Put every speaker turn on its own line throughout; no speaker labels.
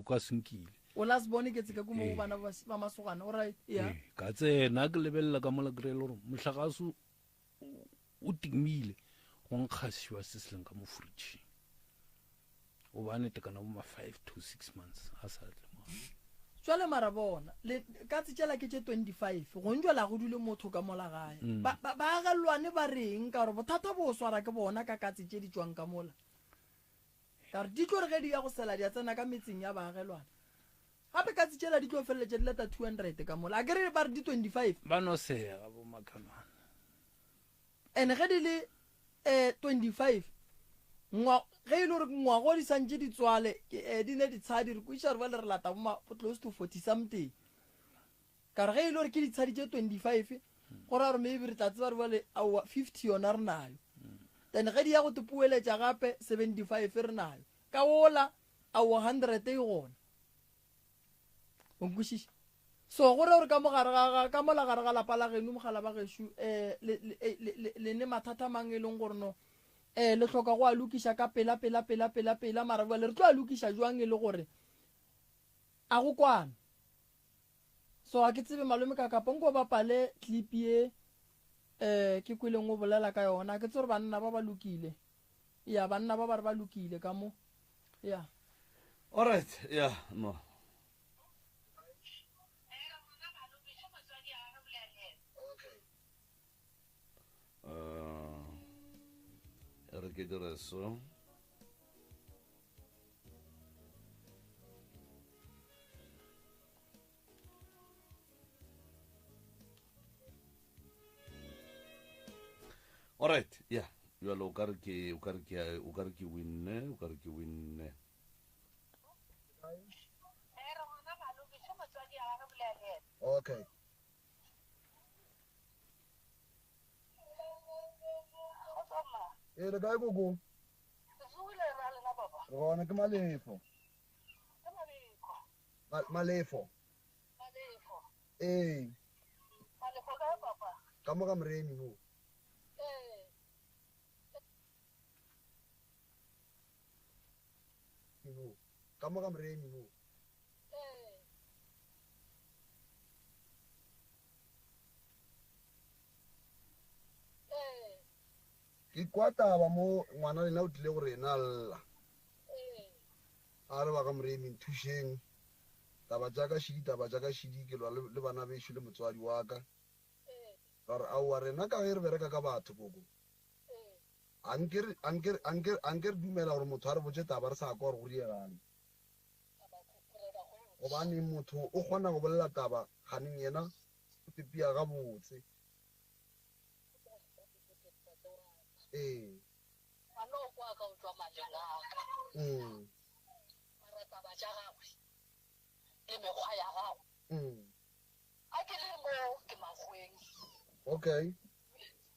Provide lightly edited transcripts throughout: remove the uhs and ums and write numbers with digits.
ka senkile.
O la se bone ke tseka ko mo go bana ba masogana, o right, ya.
Ee, ka tsena ke lebelela ka mola kry-e le gore mohlagase o timile go nkgasiwa se se leng ka mo fridgeng. O ba nete kana bo ma 5 to 6 months a sa tle mo.
Jwale mara bona le ka tsetšela ke tše 25 go njwela go dule motho ka mola gae. Mm. Ba ba agelwane ba reng ka gore bothata bo swara ke bona ka katse tše di tšwang ka mola. Ka gore di tlo re ge di ya go sela di a tsena ka metseng ya baagelwane. Gape katse tšela di tlo feleletša di lata 200 ka mola. A ke re ba re di 25.
Ba no sega bo makhanwana.
And ge di le eh 25 ngwa ge e le gore ngwago di santše di tswale eh, di ne ditshadi re kwešiša gore bjale re lata bo ma close to 40 something. Ka re ge e le gore ke ditshadi tše 25 go ra gore maybe re tla tseba gore bjale aowa 50 yona re nayo. Then ge di ya go tepoeletša gape 75 re nayo. Ka wola aowa 100 e gona. O nkwešiša? So go ra gore ka mo gare ga ga ka mola gare ga lapa la geno mogala ba gešo um le le le le le ne mathata mang e leng gore no um le hloka go a lokiša ka pela pela pela pela pela mara bjale re tlo a lokiša jwang e le gore a go kwana. So ga ke tsebe malome ka kapa nko bapale clip ye um ke kweleng o bolela ka yona ke tsebe gore banna ba ba lokile. Ya banna ba ba re ba lokile ka mo. Ya.
Alright, ya no. Uh, re ke dire so. Alright, yeah. Jalo o ka re ke o ka re ke o ka re ke winne, o ka re ke winne.
Okay. Ee, le kae koko? Re gona ke Malefo. Malefo. Ee. Ka mo ga Moremi mo. Mo. Ka mo ga Moremi mo. Ke kwa taba mo ngwana lena o tlile go rena a lla. A re ba ga Moremi nthušeng. Taba tša ka šidi, taba tša ka šidi, ke lwa le, le bana bešo le motswadi wa ka. Ra re, Aowa, rena ka ge re bereka ka batho, koko, a nke re, a nke, a nke, a nke re dumela gore motho a re botše taba re sa kwa gore go diegang. Gobane motho o kgona go bolela taba kganeng yena o tepia gabotse. Ee.
Ngwanoko wa ka o tšwa maleng a ka.
Mm.
Mara taba tša gagwe le mekgwa ya gagwe.
Mm.
A ke le mo ke makgweng.
Okay.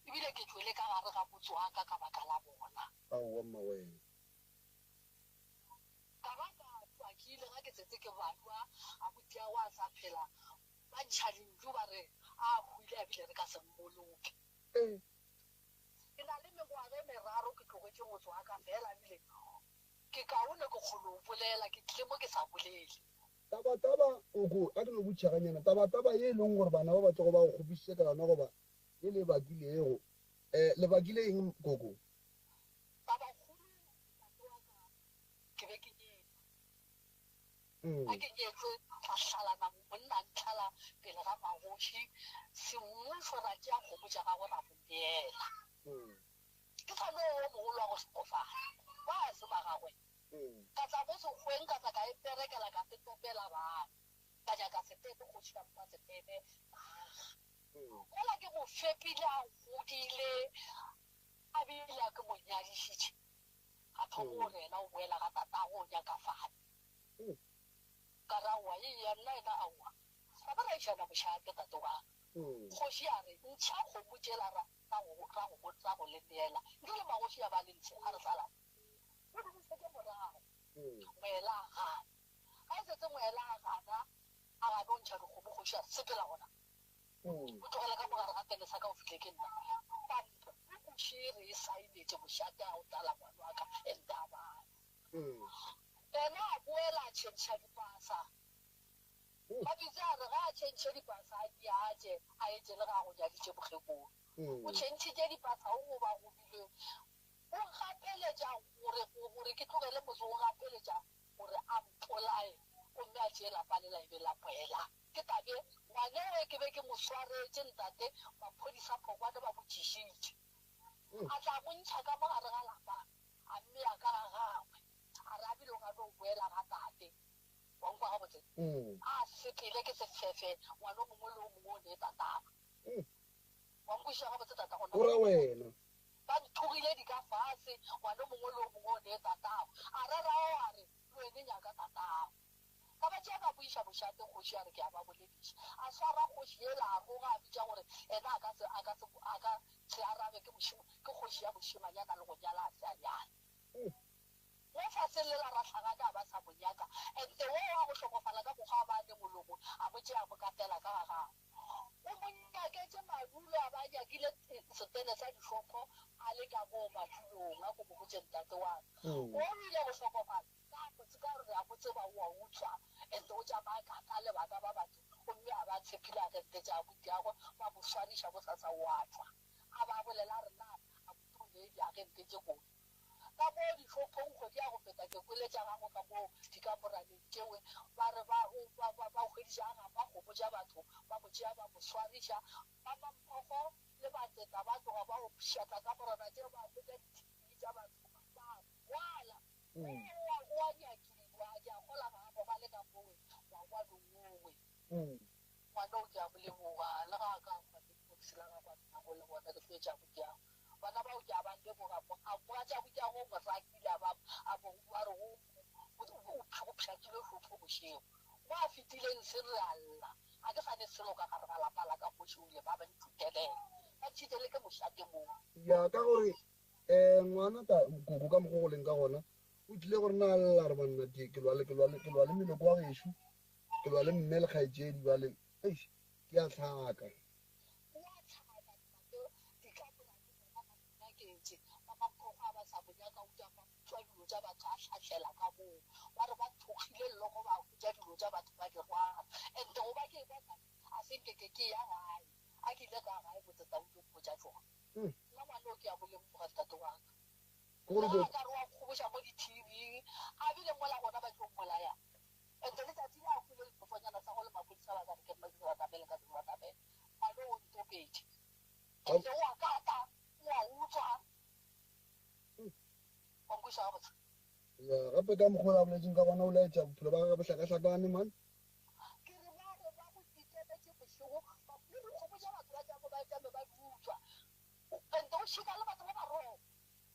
Ebile ke tšwele ka gare ga motse wa ka ka baka la bona.
Aowa mmawena.
Ka ba ka tšwa ke ile ga ke tsetse ke balwa abuti-agwe a sa phela ba ntšha lentšu ba re a hwile a bile re ka se mmoloke.
Ee.
Ke na le mengwaga e meraro ke tlogetše motse wa ka fela ebile ke kaone ke kgone go bolela, ke tlile mo ke sa bolele.
Taba-taba, koko, a ke no botšiša ganyana, taba-taba ye e leng gore bana ba ba tlogo ba go kgopišitše ka yona goba ye le e bakilego, eh, le bakile eng, koko?
Tabakgolo, ntate wa ka, ke be ke nyetšwe. Ga ke nyetšwe, ra hlalana, monna a ntlhala pele ga magoši, semmušo ra tšea kgomo tša gagwe ra mo neela. Ke sa no wo mogolo wa go hlokofala, wa se ba gagwe. Ka tla mo sekgweng ka tla ka e perekela ka se topela bana. Ka nyaka setepe, kgoši ya mpha setepe, ka aga. Mola ke mo fepile a godile, a bile a ke mo nyadišitše, a thoma go re yena o boela ga tatagwe o nyaka fane. Ka re aowa, eya nna yena aowa. Ra ba ra išana mošate tate wa ka. Kgoši ya re, Ntšha kgomo tšela ra ra go ra go ra go le neela. Ntle le magoši a ba le ntshe, a re hlalane. O di bušetše morago. Moela a gana. Ga e setse moela a gana, a gana go ntšha dikgomo, kgoši a re, Sepela gona. O tlogele ka mo gare ga pele sa ka o file ke nna. Pampo puku še re e saenetše mošate a o tlala ngwana wa ka and a bana. Ena a boela a tšhentšha dipasa. Mabitsi a re ge a tšhentšhe dipasa a di atše a etše le ge a go nyaditše mokgekolo. O tšhentšhitše dipasa o gobagobile o gapeletša gore gore ke tlogele motse o gapeletša gore a mpolaye gomme a tšee lapa lela e be la moela. Ke tabe ngwanewe ke be ke mo swaretše ntate maphodisa Phokwane ba mo tšišitše. A tla mo ntšha ka mo gare ga lapa a mmea ka ga gagwe a re a bile o ka no boela ga tate. Wa nkwa gabotse? A sepele ke sefefe ngwana o mongwe le o mongwe o ne tatagwe. Wa nkwešiša gabotse tata gona?
O ra wena.
Ba nthogile di ka fase ngwana o mongwe le o mongwe o ne tatagwe. A rera o a re le wene nyaka tatago. Ka ba tšea ka boiša mošate kgoši a re ke a ba bolediša. A swara kgoši yela a roga a bitša gore ena a ka se a ka se a ka se arabe ke mošima ke kgoši ya mošemanyana le go nyala a se a nyala. Mo faseng lela Rahlagane a ba sa mo nyaka ente wo wa go hlokofala ka mokgwa a ba ne molomo a mo tšea a mo katela ka ga gagwe. O mo nyaketše madulo a ba a nyakile setene sa dihlopho a le ka moo madulong a ko mo botše ntate wa ka o ile go hlokofala. Ka botse ka gore re a mo tseba o a utswa and o tšama a kata le bana ba batho gomme a ba tshepile agente tša abutiagwe ba mo swariša bosasa o a tšwa a ba bolela a re na abuti o nee diagente tše kotsi ka mo dihlophong kgwedi ya go feta ke kwele tša gagwe ka mo dikamoraneng tšewe ba re ba ba ba ba hweditše a gapa kgomo tša batho ba mo tšea ba mo swariša ba mamphogo le batseta ba tloga ba o pšhatla kamorana tšeo ba hwetša di-T_V tša batho ba kwala Oa, oa nyakiwa, ke a kgola ga a robale ka mowe, wa kwa longwe. Ngwana o ke a mo leboga, le ga a ka hwa lepokisi la gagwe a nnago le bona, ke hloetše abutiago. Bana bao ke a ba leboga, a mogatša abutiago o mo rakile a ba a mo a re go o o pšhatlilwe hlopho bošego. Mo a fetileng se re a lla, ga ke sa ne selo ka gare ga lapa la ka, kgoši o ile ba ba ntšhutelela, ba ntšhitele ke mošate moo.
Ya ka gore Um ngwana ka koko ka mokgo go leng ka gona o tlile gore na lla re banna ke ke lwa le ke lwa le ke lwa le meloko wa gešo ke lwa le mme le kgaetšedi bale eish ke a tlhaka.
O a tlhaka ntate di ka molato bona ba mo nyaketše ba mankgogo a ba sa mo nyaka o tšama utswa dilo tša batho a hlahlela ka moo ba re ba thokgile llogo ba hwetša dilo tša batho ba di rwala and go ba ke ekwa tate a se nke ke ke ya gae a ke ile ka gae botsetau jo mpotša tšona. Nna ngwana o ke a mo lemoga ntate wa ka.
Ke gore
Ge a ka re wa nkgoboša mo di-T_V a bile mola gona ba tlo mmolaya. And letšatši le a hwile lefofanyana sa go le maphodisa ba ka re ke nna ke se batamele ka se batamele. Ngwana o ntopetše. And o a kata, o a utswa. Wa nkwešiša gabotse?
Ya, gape ka mokgwa o a boletseng ka gona o laetša bophelo ba gagwe bo hlakahlakane man.
Ke re ba re ba go titemetše bošego ba le dikgomo tša batho ba tšame ba tšame ba di utswa and o šika le batho ba ba wrong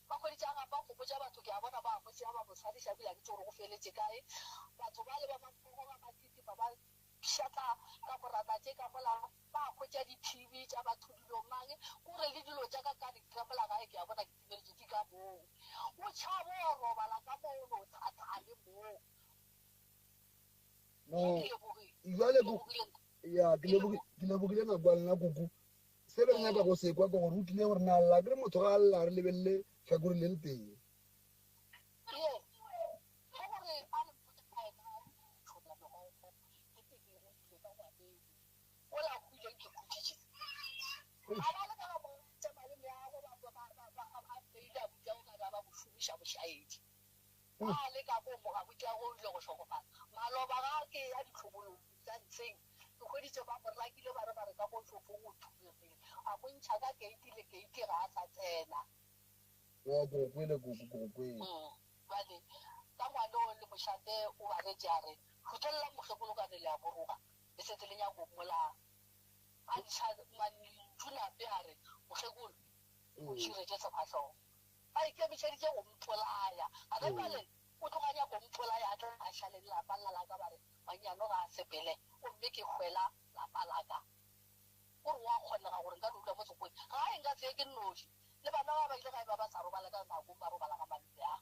ba hweditše a gapa kgomo tša batho ke a bona ba mo tšea ba mo swariša ebile ga ke tsebe gore go feletše kae batho bale ba mamphogo ba ba kitima ba pšhatla ka morana tše ka mola ba hwetša di TV tša batho dilo mang kore le dilo tša ka ka di ka mola gae ke a bona ke timeletše di ka moo o tšhabo wa robala ka moo o no thathale moo.
No, jwale ya ke lebogile nako ya lena kuku. Se re nyaka go se kwa ke gore o tlile gore na lla ke re motho ga a lla re lebelele hlakore le le tee.
A le ka moo mogabuti wa gagwe o ile go hlokofala. Maloba ga ke eya ditlhobolong tša ntsheng, ke hweditše ba mo rakile ba re ba re ka mo shopong o thubegile. A mo ntšha ka keiti le keiti ga a sa tsena.
Wa ke go kwele koko, ke go kwele.
Bjale ka ngwane o le mošate o ba retše a re, Hutollang mokgekolo ka re le a boroga, le setse le nyaka go mmolaya. A ntšha mantšu nape a re, Mokgekolo, o ntšhiretše sefahlogo. Ba ikemišeditše go mpolaya. Gona bjale o tloga a nyaka go mpolaya a tle a šale le lapa lela la ka ba re Mannyano ga a sepele gomme ke hwela lapa la ka. O re go a kgonega gore nka no dula mo sekgweng? Gae nka se ye ke nnoši. Le bana ba ba ile gae ba ba sa robale ka ngwakong ba robala ga malome a.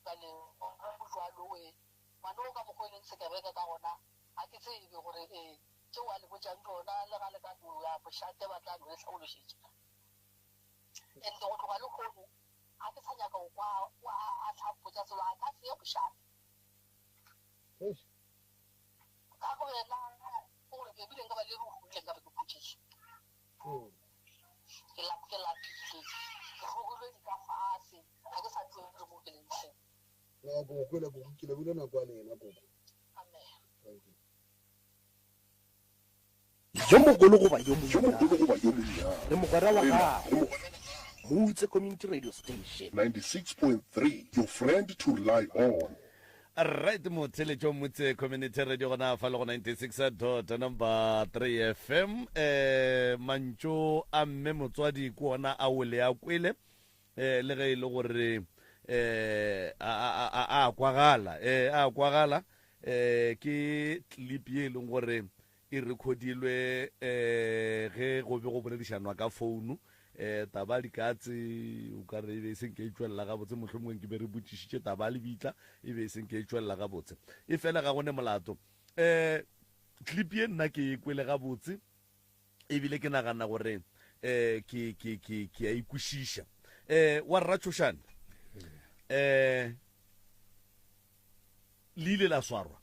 Bjale go bjalo we. Ngwana o ka mokgwa o e leng sekebeke ka gona ga ke tsebe gore ee tšeo a le botšang tšona le ga le ka no ya mošate ba tla no le hlaološetša. And go tloga lehono ga ke sa nyaka go kwa a sa mpotša selo, a ka se ye mošate.
Eish.
Ka go yena gore ke ebile nka ba le re hwile nka be ke khutšiše.
Mm.
Ke lap ke lapile. Ke rogilwe di ka fase. Ga ke sa tsebe le mo ke leng teng.
No, koko kwele koko ke lebile nako ya lena koko.
Amen.
Thank you.
Yo mogolo goba yo monnyane, re mogwera wa gago. Moutse Community Radio Station.
96.3 Your friend to rely on.
Right motheletšo Motse Community Radio gona fa le go 96 dot number 3 FM eh mantšu a mme motswadi ke ona a o le a kwele eh le ge e le gore eh a a a a kwagala eh a kwagala eh ke clip ye e leng gore E rekhodilwe ge go be go boledišanwa ka founu. Taba ya dikatse o ka re e be e se nke e tšwelela gabotse, mohlomongwe nke be re botšišitše taba ya lebitla e be e se nke e tšwelela gabotse. Efela ga go ne molato. Clip ye nna ke e kwele gabotse ebile ke nagana gore ke, ke, ke, ke a e kwešiša. Wa rra Tšhošane, le ile la swarwa?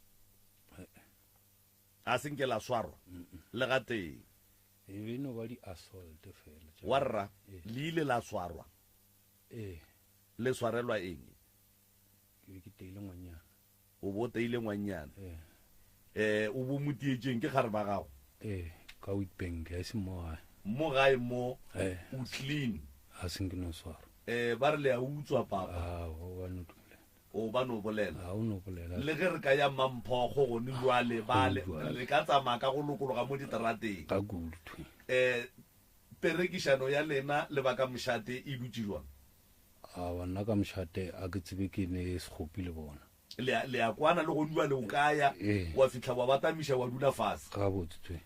Ga se nke la swarwa le gatee.
E be e no ba di-assault fela tša
Wa rra,
Ee.
le ile la swarwa?
Ee.
Le swarelwa eng?
Ke be ke teile ngwannyana.
O bo teile ngwannyana?
Ee.
Eh, o bo mo tietšeng ke kgare ba gago?
Ee, ka Witbank, ga e se mo gae.
Mo gae mo
Ee.
o clean?
Ga se nke no swarwa.
Eh, ba re le a utswa papa.
Aowa, ba no dumela.
O ba no bolela.
Ga o no bolela.
Le ge re ka ya Mamphogo gone jwale, ba le, re ka tsamaya ka go lokologa mo diterateng.
Ka kudu thwi.
Eh, perekišano ya lena le ba ka mošate e dutše jwang?
Aowa, nna ka mošate a ke tsebe ke ne sekgopi le bona.
Le a, le a kwana le gone jwale o ka ya,
Ee.
wa fihla wa ba tamiša wa dula fase.
Gabotse thwi.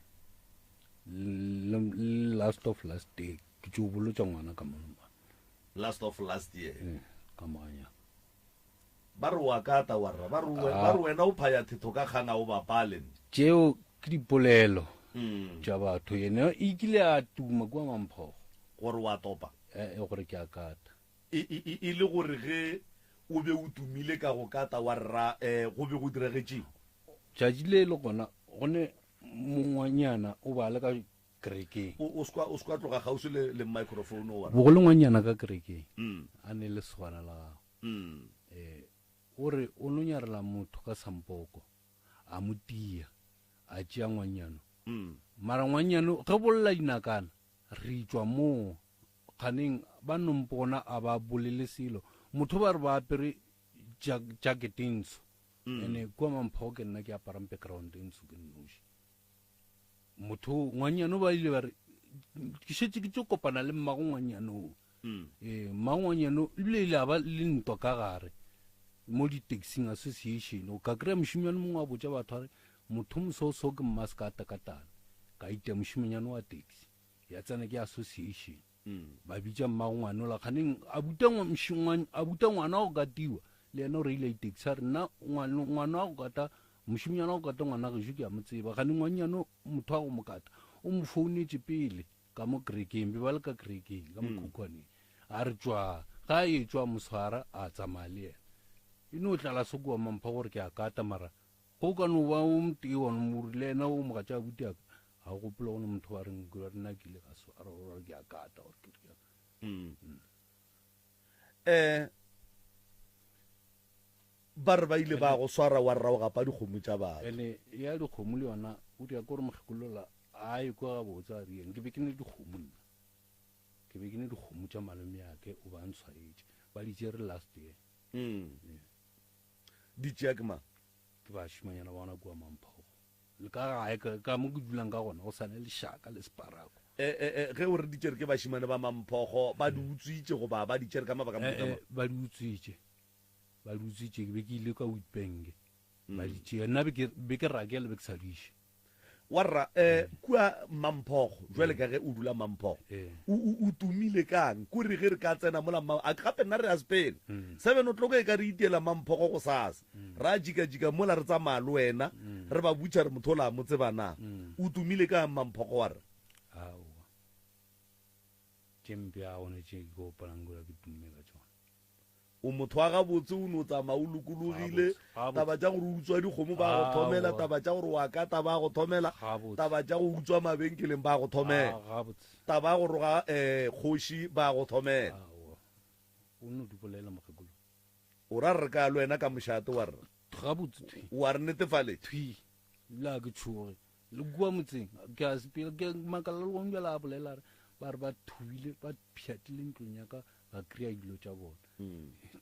Le, le last of last day, ke tšo bolotša ngwana ka mono.
Last of last year.
Ee, ka moganya.
Ba re o a kata wa rra, ba re o, ba re wena o phaya thetho ka kgang a o bapale.
Tšeo ke dipolelo tša batho. Yena e kile a tuma kua Mamphogo.
Gore o a topa?
E, gore ke a kata.
E, e, e, e le gore ge o be o tumile ka go kata wa rra, e, go be go diragetšeng?
Tšatši le le gona, go ne mongwanyana o ba le ka kerekeng.
O, o se kwa, o se kwa tloga kgauswi le, le microphone wa rra.
Bo go le ngwanyana ka kerekeng, a ne le lesogana la gagwe. Eh, o re o no nyarela motho ka sampoko, a mo tia, a tšea ngwannyano. Mara ngwannyano, ge bolla dinakana, re tšwa moo, kganeng ba no mpona a ba bolele selo. Motho ba re ba apere jacket e ntsho. Ene kua Mampho ke nna ke aparang background e ntsho ke nnoši. Motho ngwannyano ba ile ba re ke šetše ke tšo kopana le mmago ngwannyano o. Ee, mmago ngwannyano ebile ile a ba le ntwa ka gare mo di-taxing association. O ka kry-a mošemanyane mongwe a botša batho a re motho mososo ke mma se ka takatana. Ka itia mošemanyane wa taxi ya tsena ke association. Ba bitša mmago ngwana ola kganeng a buta a buta ngwana wa go katiwa le yena o reile di-taxi a re nna ngwana wa go kata mošemanyana wa go kata ngwana gešo ke a mo tseba. Kganeng ngwannyane motho wa go mo kata o mo founetše pele ka mo kerekeng, be ba le ka kerekeng ka mokhukhwaneng. A re tšwa, ga a etšwa a mo swara a tsamaya le yena. E no tlala sekoa mampha gore ke a kata mara go ka no ba o motee wa mo le yena o mogatša abuti a ka ga o gopole go ne motho wa reng ke nna ke ile ka swara gore ke a kata gore ke re
Eh, ba re ba ile ba go swara wa rra o gapa dikgomo tša batho.
Ene ya dikgomo le yona o dira gore mokgekolola a e kwa gabotse a rieng ke be ke ne dikgomo nna ke be ke ne dikgomo tša malome yake o ba ntshwaetše ba di tšere last year.
Di tšea ke mang?
Ke bašimanyana ba gona kua Mamphogo le ka gae ka mo ke dulang ka gona go sa ne lešaka le separako.
E, e, e, ge o re di tšere ke bašimane ba Mamphogo ba di utswitše goba ba di tšere ka mabaka a mohuta mang?
Ba di utswitše, ba di utswitše ke be ke ile ka Witbank ba di tšea nna be ke be ke rakela be ke sa di iše.
Wa rra, eh, kua Mamphogo, jwale ka ge o dula Mamphogo, o, o, o tumile kang? Kore ge re ka tsena mola Mma, a gape nna re a sepela. 7 o'clock e ka re itiela Mamphogo gosasa. Ra jika-jika mola re tsamaya le wena, re ba butša re motho ola a mo tseba na. O tumile kang Mamphogo wa rra?
Aowa. Tše mpe ga gona tše ke gopolang gore ke tumme ka tšona.
O motho wa gabotse, o no tsamaya o lokologile. Taba tša gore o utswa dikgomo ba go thomela, taba tša gore o a kata ba go thomela, taba tša go utswa mabenkeleng ba go thomela, taba ya go roga um kgoši ba go thomela.
O no di bolela mokgekolo.
O ra re ka le wena ka mošate wa rra.
Gabotse thwi.
Wa re netefaletša.
Thwi. Ebile ga ke tšhoge. Le kua motseng ke a sepela ke makala le gong bjale a bolela re ba re ba thubile ba pšhatlile ntlong ya ka ba kry-a dilo tša bona.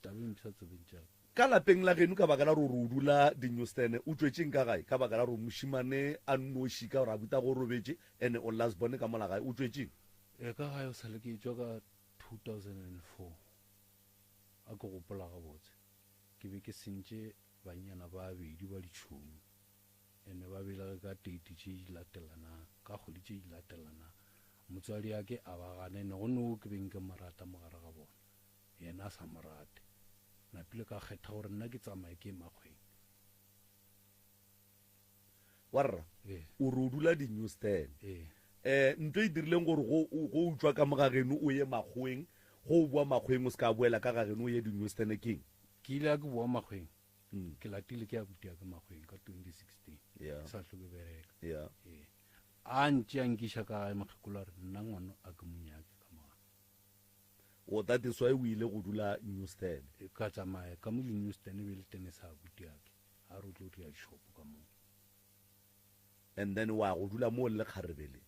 Taba e mpsha tsebeng tša ka.
Ka lapeng la geno ka baka la gore o dula Dinewston, o tšwetšeng ka gae ka baka la gore mošemane a nnoši ka gore abuta go robetše and o last born ka mola gae, o tšwetšeng?
Ee, ka gae o sa le ke tšwa ka 2004 a ke gopola gabotse. Ke be ke sentše bannyana ba babedi ba ditšhomi and ba belege ka date tše di latelanang, ka kgwedi tše di latelanang. Motswadiake a ba gana ene go ne wo ke beng ke mo rata mo gare ga bona, yena a sa mo rate. Napile ka kgetha gore nna ke tsamaye ke ye makgweng.
Warra,
Ee.
o re o dula di-newsstand.
Ee.
Eh, ntho e dirileng gore go, go o tšwa ka mo ga geno o ye makgoweng, go o boa makgoweng o se ka boela ka ga geno o ye di-newsstand keng?
Ke ile a ke boa makgweng, ke latile ke abuti ya ka makgweng ka 2016.
Yeah.
Ke sa hloke bereka.
Yeah.
Ee. A ntšea a nkiša ka gae mokgekolo a re nna ngwano a ke mo nyake ka mo gae.
O that is why o ile go dula Newston.
Ka tsamaya ka mo Newston e be le tennis ya abuti ya ke a re o tlo dira dishopo ka moo.
And then wa go dula moo le lekgarebe le?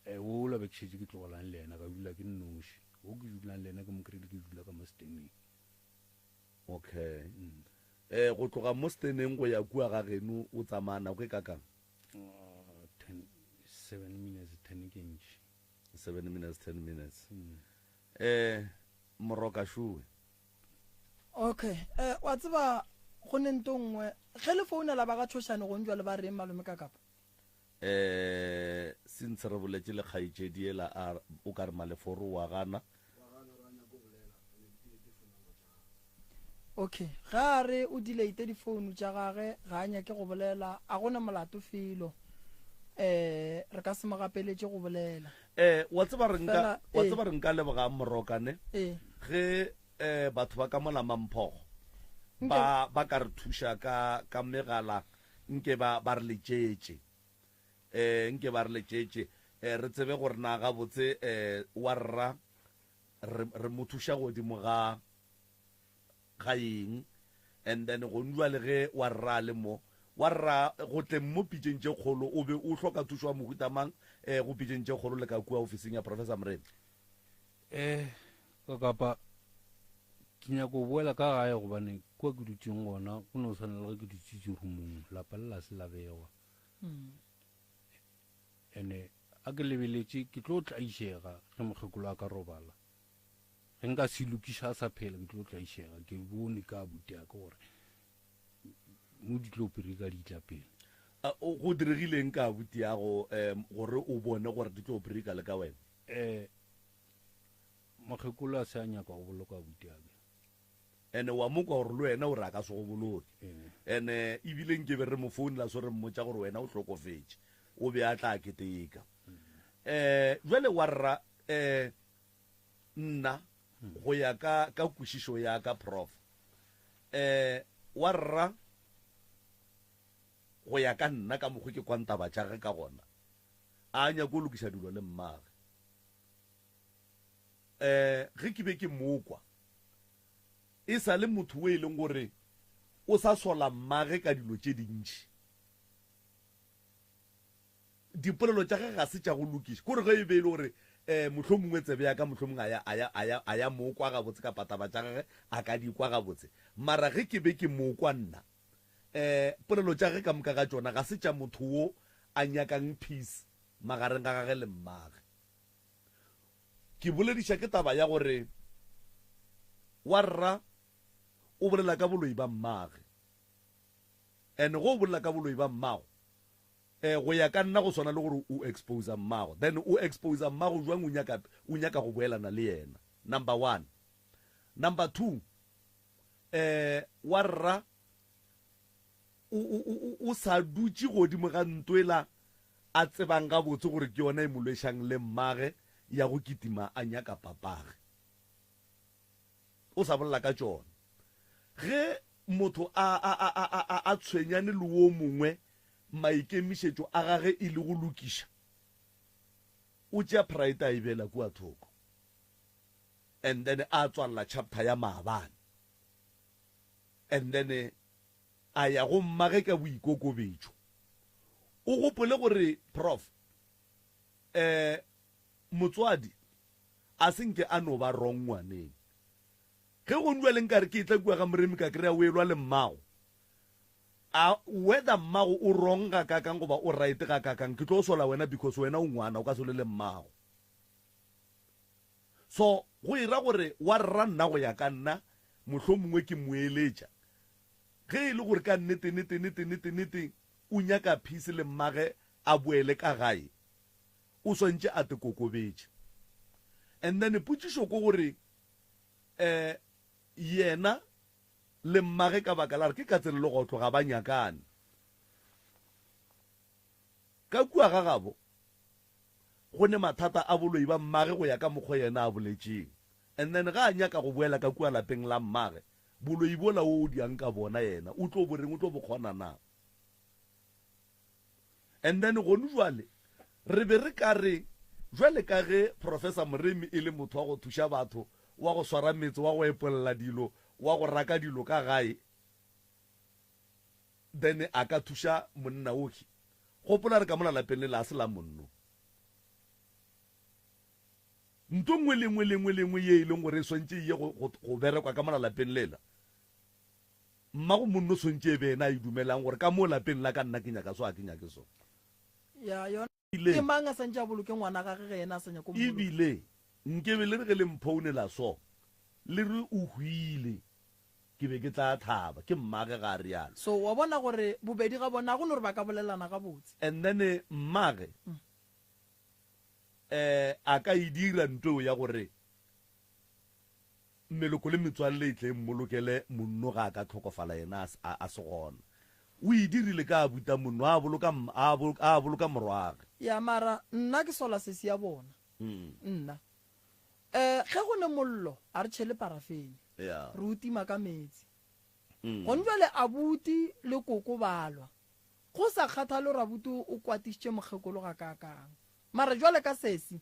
E, wola be ke šetše ke tlogelang le yena ka dula ke nnoši. Wo ke dulang le yena ke mo kry-ile ke dula ka mo steneng.
Okay. Eh, go tloga mo steneng go ya kua ga geno o tsamaya nako e kakang?
10, 7 minutes, 10 ke ntši.
7 minutes, 10 minutes. Eh, Moroka šowe.
Okay, eh, wa tseba go ne nto nngwe ge le founela ba ga Tšhošane gong jwale ba reng malome ka kapa?
Eh, since re boletše le kgaetšedi yela a o ka re Maleforo wa gana.
Okay, ge a re o delete difounu tša gage ga a nyake go bolela, a go na molato felo. Eh, re ka se mo gapeletše go bolela.
Eh, wa tseba re nka,
Fela,
wa
ee.
tseba re nka leboga Moroka ne?
Ee.
Ge eh batho ba ka mola Mamphogo
Nke-
ba ba ka re thuša ka ka megala nke ba ba re letšetše. Eh nke ba re letšetše eh re tsebe gore na gabotse eh wa rra re re mo thuša godimo ga ga eng and then gone jwale ge wa rra a le mo wa rra go tleng mo pitšeng tše kgolo o be o hloka thušo ya mohuta mang eh go pitšeng tše kgolo le ka kua ofising ya Professor Moremi?
Eh ka kapa ke nyaka go boela ka gae gobane kua ke dutšeng gona go no swana le ge ke dutše dirumong lapa le la se la begwa ene a ke lebeletše ke tlo tlaišega ge mokgekolo a ka robala Ge nka se lokiša a sa phela ke tlo tlaišega. Ke bone ka abuti ya ka gore mo di tlo pirika di tla pele.
A, o, go diregile eng ka abuti yago um gore o bone gore di tlo pirika le ka wena?
Um mokgekolo a se a nyaka go boloka abuti ya ka.
Ene wa mo kwa gore le wena o re a ka se go boloke.
Ee.
Ene ebile nke be re mo founela so re mmotša gore wena o hlokofetše, o be a tla keteka. Um jwale warra um Nna, go ya ka, ka kwešišo ya ka, Prof. Eh, wa rra, go ya ka nna, ka mokgo ke kwang taba tša gage ka gona, a a nyake go lokiša dilo le mmage. Eh, ge ke be ke mo kwa, e sa le motho o e leng gore o sa sola mmage ka dilo tše dintši. Dipolelo tša gagwe ga se tša go lokiša. Kore ge e be e le gore um mohlomongwe tsebe ya ka mohlomongwe a ya, a ya, a ya, a ya mo kwa gabotse kapa taba tša gagwe a ka di kwa gabotse. Mara ge ke be ke mo kwa nna, um polelo tša gagwe ka moka ga tšona ga se tša motho wo a nyakang peace magareng ga gagwe le mmagwe. Ke bolediša ke taba ya gore wa rra o bolela ka boloi ba mmagwe. And ge o bolela ka boloi ba mmago, Eh, go ya ka nna go swana le gore o exposer mmago. Then o exposer mmago jwang o nyaka, o nyaka go boelana le yena? Number one. Number two, eh, wa rra o, o, o, o sa dutše godimo ga ntwela a tsebang gabotse gore ke yona e mo lwešang le mmage ya go kitima a nyaka papage. O sa bolela ka tšona. Ge motho a, a, a, a, a, a tshwenyane le wo mongwe, maikemišetšo a gage e le go lokiša, o tšea pride a e beela kua thoko. And then a tswalela chapter ya maabane. And then a ya go mmage ka boikokobetšo. O gopole gore Prof. Eh, motswadi a se nke a no ba wrong ngwaneng. Ge go bjale nkare ke etla kua ga Moremi ka kry-a o elwa le mmago, a whether mmago o wrong gakakang goba o right gakakang, ke tlo sola wena because wena o ngwana, o ka se lwe le mmago. So go e ra gore wa rra nna go ya ka nna mohlomongwe ke mo eletša ge e le gore ka nnete nete nete nete nete o nyaka peace le mmage a boele ka gae o swantše a te kokobetše. And then potšišo ko gore eh yena le mmage ka baka la gore ke katse le legotlo ga ba nyakane ka kua ga gabo go ne mathata a boloi ba mmage go ya ka mokgo yena a boletšeng. And then ga a nyaka go boela ka kua lapeng la mmage, boloi bola wo o diang ka bona yena o tlo bo reng, o tlo bo kgona na? And then gonu jwale re be re ka re jwale ka ge Professor Moremi e le motho wa go thuša batho, wa go swara metse, wa go epolla dilo, wa go raka dilo ka gae, then a ka thuša monna okhwi. Gopola re ka mola lapeng le la se la monno. Nto nngwe le nngwe le nngwe le nngwe ye e leng gore e swantše e ye go, go, go berekwa ka mola lapeng lela, mmago monno swantše e be yena a e dumelang gore ka mo lapeng la ka nna ke nyaka so, a ke nyake so.
Ya, yona ke mang a santše a boloke ngwana gage ge yena a sa nyake go mmoloka?
Ebile nkebe le re ge le mphounela so, le re o hwile. Ke be ke tla thaba. Ke mmage ga a realo.
So wa bona gore bobedi ga bona ga go no gore ba ka bolelana gabotse.
And then mmage eh a ka e dira nto eo ya gore meloko le metswalle e tle e mmolokele monno ga a ka tlhokofala yena a a se gona. O e dirile ka abuta monno a boloka a boloka morwage.
Ya mara nna ke sola sesi ya bona. Nna. Eh, ge go ne mollo, a re tšhele parafene.
Yeah.
Re o tima ka meetse. Gone bjale abuti le koko ba lwa. Go sa kgathale gore abuti o kwatišitše mokgekolo gakaakang. Mara jwale ka sesi,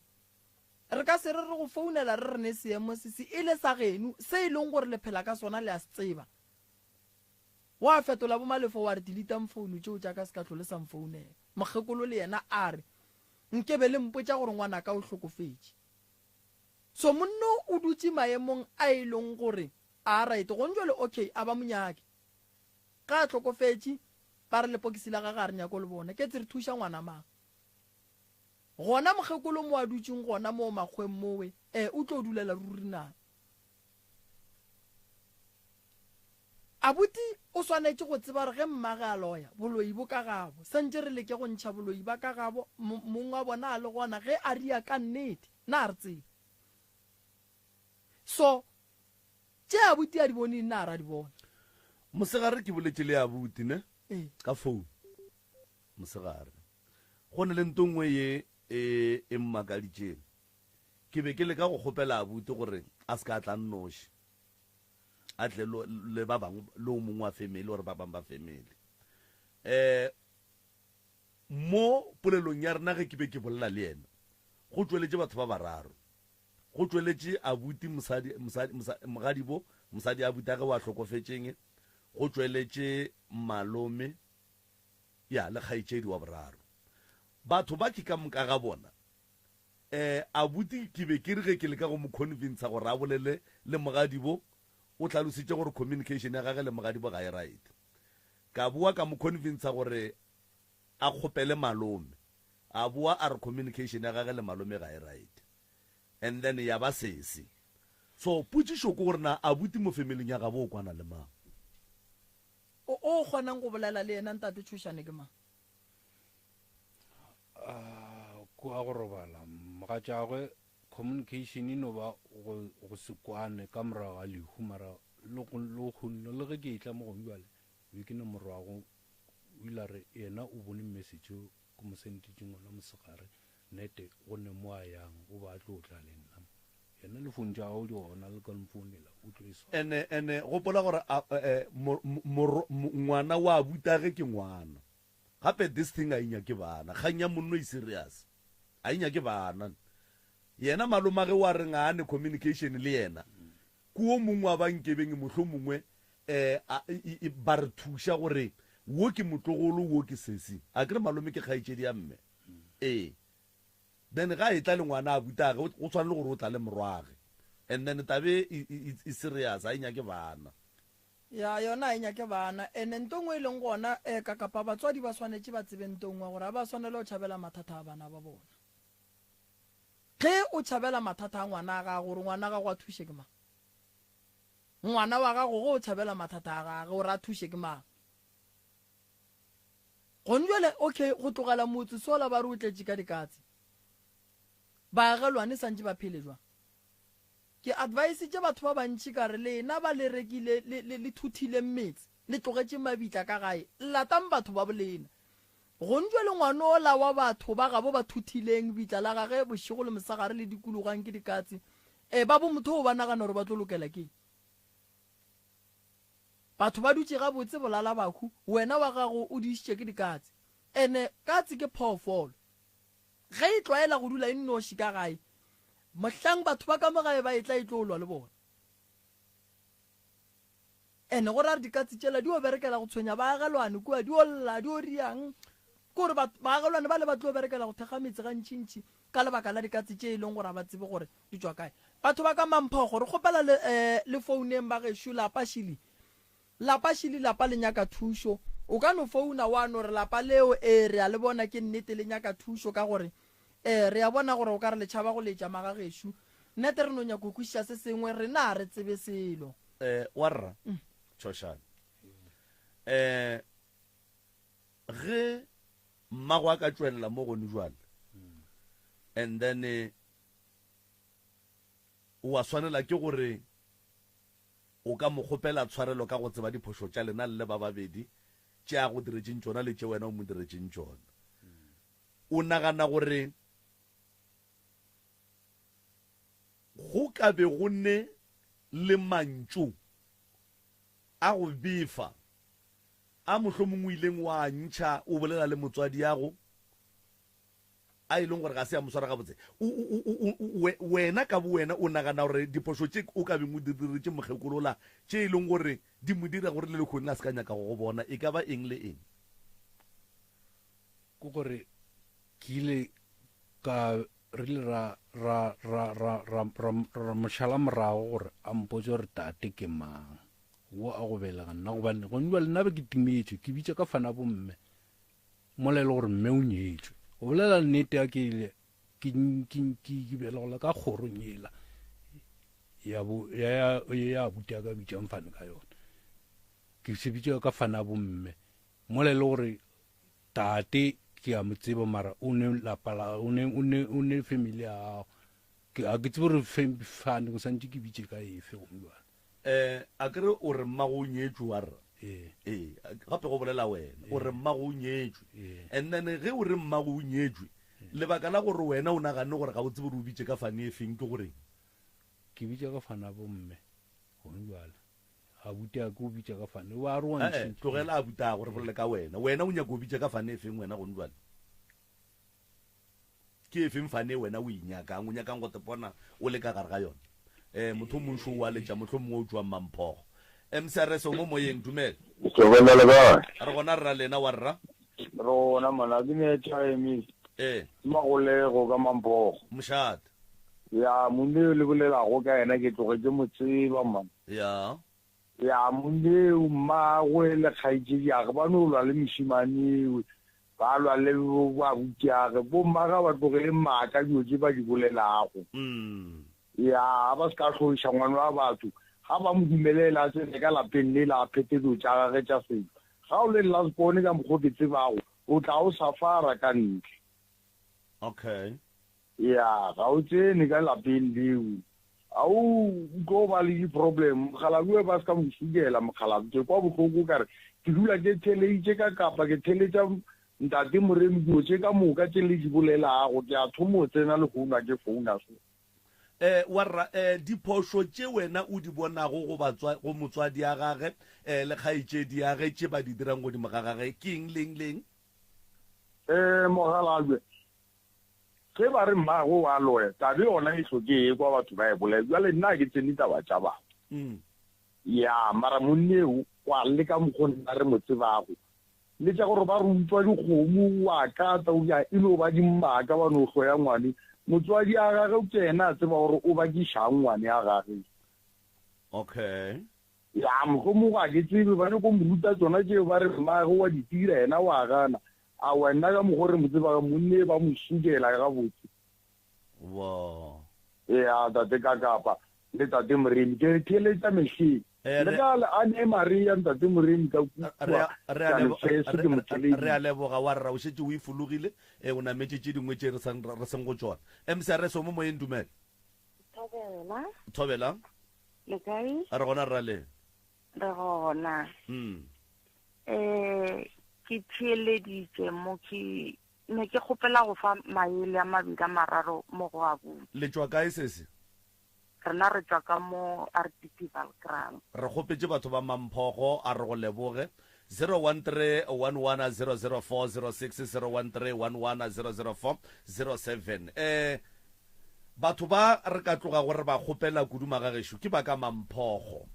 re ka se re re go founela re re ne seemo se se e le sa geno, se e leng gore le phela ka sona le a se tseba. Wa fetola bo Malefo wa re deletang founu tšeo tša ka se ka hlole sa mfounela. Mokgekolo le yena a re, Nke be le mpotša gore ngwanaka o hlokofetše. So monno o dutše maemong a e leng gore a right gong jwale okay a ba mo nyake. Ge a hlokofetše ba re lepokisi la gage ga re nyake go le bona. Ke tse re thuša ngwana mang? Gona mokgekolo mo a dutšeng gona moo makgweng mowe eh o tlo dulela ruri na? Abuti o swanetše go tseba gore ge mmage a loya, boloi bo ka gabo. Santše re leke go ntšha boloi ba ka gabo, mong wa bona a le gona ge a ria ka nnete. Na re tsebe? So, tše abuti a di boneng na ra di bona?
Mosegare ke boletše le abuti ne?
Ee.
Ka phone. Mosegare. Go ne le nto nngwe ye e, e mmakaditšeng. Ke be ke leka go kgopela abuti gore a se ka tla nnoši. A tle le ba bangwe, le o mongwe wa family or ba bangwe ba family. Eh, mo polelong ya rena ge ke be ke bolela le yena, go tšweletše batho ba bararo. Go tšweletše abuti mosadi, mosadi, mosadi, mogadibo, mosadi abuti a ge wa hlokofetšeng, go tšweletše malome, ya, le kgaetšedi wa boraro. Batho ba ke ka moka ga bona Eh, abuti, ke be ke re ge ke leka go mo convincer gore a bolele le mogadibo, o hlalositše gore communication ya gage le mogadibo ga e right. Ka boa ka mo convincer gore a kgopele malome, a boa a re communication ya gage le malome ga e right. And then ya ba sesi. So potšišo ke gore na abuti mo familing ya gabo o kwana le mang?
O, o kgonang go bolela le yena Ntate Tšhošane ke mang?
Kua go robala mogatšagwe communication e no ba go, go se kwane ka morago ga lehu mara le go le go le ge ke etla mo gongwe bjale be ke ne morwago o ile a re yena o bone message o ke mo sentitšeng ona mosegare nete go ne mo a yang o ba a tlo tla le nna. Yena le phone tša gago di gona le ka mfounela o tlo e swara.
Ene ene gopola gore a eh, moro ngwana wa abutage ke ngwana. Gape this thing a e nyake bana. Kgang ya monno e serious. A e nyake bana. Yena malomage wa reng a ne communication le yena. Ke wo mongwe wa ba nkebeng mohlomongwe eh ba re thuša gore wo ke motlogolo wo ke sesi. Akere malome ke kgaetšedi ya mme. Ee. Then ga etla le ngwana abutage go tshwana le gore o tla le morwage. And then tabe e e serious a e nyake bana.
Ya yona a e nyake bana. Ene nto nngwe e leng gona eh ka kapa batswadi ba swanetše ba tsebe nto nngwe gore ga ba swanela go tšhabela mathata a bana ba bona. Ge o tšhabela mathata a ngwana a gago gore ngwana gago a thuše ke mang? Ngwana wa gago ge o tšhabela mathata a gage gore a thuše ke mang? Gone jwale okay go tlogela motse sola ba re o tletše ka dikatse. Baagelwane santše ba phele jwang? Ke advisitše batho ba bantši ka re lena ba le rekile le, le, le thuthileng metse, le tlogetše mabitla ka gae, latang batho ba bolena. Gong jwale ngwana ola wa batho ba gabo ba thuthileng bitla la gage bošego le mosegare le dikologang ke dikatse, e, ba bo motho o ba nagana gore ba tlo lokela keng? Batho ba dutše gabotse bolala bahu, wena wa gago o diišitše ke dikatse. Ene katse ke phoofolo. Ge e tlwaela go dula e nnoši ka gae, mohlang batho ba ka mo gae ba etla e tlo lwa le bona. Ene go ra re dikatse tšela di yo berekela go tshwenya baagelwane kua, di yo lla, di yo riang. Ke gore baagelwane bale ba tlo berekela go thekga metse gantšintši ka lebaka la dikatse tše e leng gore ga ba tsebe gore di tšwa kae. Batho ba ka Mamphogo, re kgopela le, le founeng bagešo, lapa šili. Lapa šili, lapa le nyaka thušo. O ka no founa wa no re lapa leo, ee, re a le bona, ke nnete le nyaka thušo ka gore, ee, re a bona gore o ka re le tšhaba go letša magagešo. Nnete re no nyaka go kwešiša se sengwe, rena ga re tsebe selo.
Eh, warra, Tšhošane. Eh, ge mmago a ka tšwelela mo gone jwale, and then eh, wa swanela ke gore O ka mo kgopela tshwarelo ka go tseba diphošo tša lena le le ba babedi, tše a go diretšeng tšona le tše wena o mo diretšeng tšona. O nagana gore go ka be go ne le mantšu a go befa a mohlomongwe o ileng wa a ntšha o bolela le motswadiago? a e leng gore ga se ya mo swara gabotse, o, o, o, o, o, we, wena ka bowena o nagana gore diphošo tše o ka beng o di diretše mokgekolola, tše e leng gore di mo dira gore le lehono a se ka nyaka go go bona, e ka ba eng le eng?
Ke gore ke ile ka rile ra, ra, ra, ra, ra, ra, ra mo šala morago gore a mpotše gore tate ke mang wo a go belega nna, gobane gone jwale nna be ke timetše, ke bitša ka fana bomme. Mola e le gore mme o nyetšwe. Go bolela nnete a ke ile ke ke ke ke belegola ka kgorong ela ya bo ya ya ya abuti a ka bitšang fane ka yona. Ke se bitša ka fane a bomme. Mola e le gore tate ke a mo tseba mara o ne lapa la o ne o ne o ne family ya gago. Ke a ke tsebe gore fane go santše ke bitše ka efe gone jwale.
Eh, akere o re mmago o nyetšwe wa rra?
Ee.
Ee, gape go bolela wena. O re mmago o nyetšwe.
Ee.
And then ge o re mmago o nyetšwe, lebaka la gore wena o naganne gore ga o tsebe gore o bitše ka fane e feng ke goreng?
Ke bitša ka fane ya bomme gone bjale. Abuti a ke o bitša ka fane. O a re wa
Eh,
ntšhintšha.
tlogela abutago re bolele ka wena. Wena o nyaka o bitša ka fane e feng wena gone bjale? Ke efeng fane e wena o e nyakang, o nyakang go tepona o le ka gare ga yona? Eh, motho o mongwe šo o a letša, mohlomongwe o tšwa Mmamphogo. MCRS, o mo moyeng, dumela.
Thobela le kae?
Re gona rra, lena wa rra?
Re gona mona, ke ne airtime.
Eh.
Ke Magolego ka Mamphogo.
Mošate.
Ya, monna yo le bolelago ka yena ke tloge ke mo tseba man.
Ya.
Ya, monna eo mmagwe le kgaetšediage ba no lwa le mošemane ewe. Ba lwa le boabutiage. Bomma ga ba tlogele maaka dilo tše ba di bolelago. Ya, ga ba se ka hloiša ngwana wa batho. Ga ba mo dumelele a tsene ka lapeng lela a phethe dilo tša gage tša setšo. Ga o le last born ka mokgo ke tsebago, o tla o safara ka ntle.
Okay.
Ya, ga o tsene ka lapeng leo. A o tlo ba le di-problem. Mokgalabje ba se ka mo sukela mokgalabje. Ke kwa bohloko ka re ke dula ke theleditše ka kapa ke theletša ntate Moremi dilo tše ka moka tše le di bolelago. Ke a thoma go tsena lehono a ke founa so.
Eh, warra, eh, diphošo tše wena o di bonago go batswa, go motswadi ya gage, eh, le kgaetšedi ya ge, tše ba di dirang godimo ga gage, ke eng le eng le eng?
Eh, mokgalabje, ge ba re mmagwe o a loya, tabe yona e hlo ke e kwa batho ba e bolela. Bjale nna ga ke tsene taba tša batho. Ya, mara monna eo wa leka mokgo nna re mo tsebago. Le tša gore ba re utswa dikgomo, o a kata, o bjang, e no ba dimmaka, ba no hloya ngwane. Motswadi a gage ke yena a tseba gore o bakišang ngwane a gage.
Okay.
Ya, mohlomongwe ga ke tsebe, ba nyako mo ruta tšona tšeo, ba re mmagwe wa di dira, yena wa gana. Aowa, nna ka mokgo re mo tsebago, monna e ba mo sukela gabotse.
Wo.
Ea, Tate Kakapa le Tate Moremi, ke re theeletša mehleng.
Eh,
Le
re-
ka a ne Maria, Ntate Moremi ka
Re
kua,
a- re a
ka
lebo-
lefeso
re-
ke mo
re a
theeleditše.
leboga wa rra o šetše o e fologile e o nametše tše dingwe tše re sang re seng go tšona mcrs o mo moyeng dumela
Thobela.
thobela
Le kae?
re gona rra le
Re gona.
mm.
Eh ke theeleditše mo ke ne ke kgopela go fa maele a mabedi a mararo mo go abuti.
Le tšwa kae sesi?
Rena re tšwa ka mo RDP Valkraal.
Re kgopetše batho ba Mamphogo a re go leboge. 0131100406 0131100407 Eh batho ba re ka tlogago re ba kgopela kudu magagešo ke ba ka Mamphogo.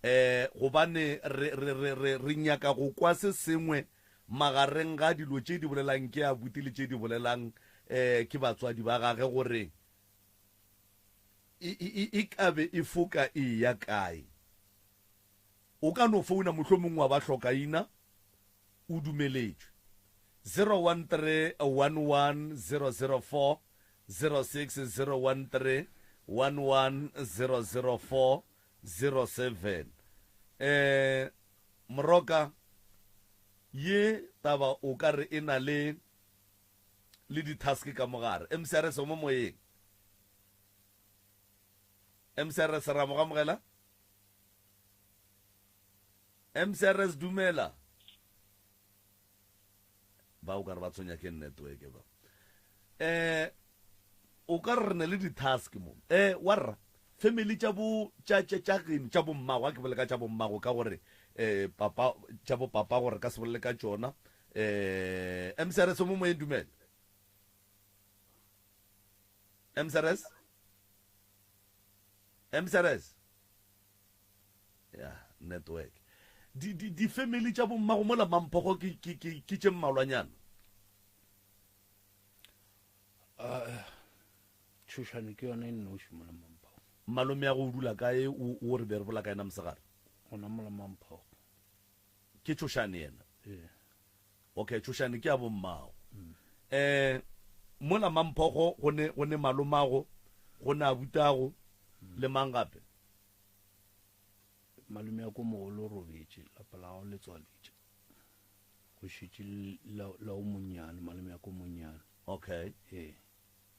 Eh gobane re re re re re nyaka go kwa se sengwe magareng ga dilo tše di bolelang ke abuti le tše di bolelang eh ke batswadi ba gage gore e, e, e, e ka be e foka e eya kae. O ka no founa mohlomongwe wa ba hlokaina, o dumeletšwe. 01311004 06 01311004 07 Eh, Moroka, ye taba o ka re e na le le di-task ka mo gare. MCRS o mo moyeng. MCRS ra mo gamogela. MCRS dumela. Ba o ka re ba tshwenya ke network ba. Eh o ka re re ne le di-task mo. Eh warra family tša bo tša tša tša geno tša bommago a ke bole ka tša bommago ka gore eh papa tša bo papa gore ka se bolele ka tšona eh MCRS o mo moyeng dumela. MCRS MCRS ya network di di di family tša bommago mola mamphogo ke ke ke ke tše mmalwanyana.
Ah, tšhošane ke yona e nnoši mola mamphogo.
Malome ya go o dula kae o o re be re bola ka yena mosegare?
Gona mola mamphogo.
Ke tšhošane yena?
Ee.
Okay, tšhošane ke ya bommago. Eh, mola mamphogo go ne go ne malomago, go ne abutago le mang gape?
Malome ya ko mogolo o robetše, lapa la gago le tswaletše. Go šetše la la o monnyane, malome ya ko monnyane.
Okay.
Ee.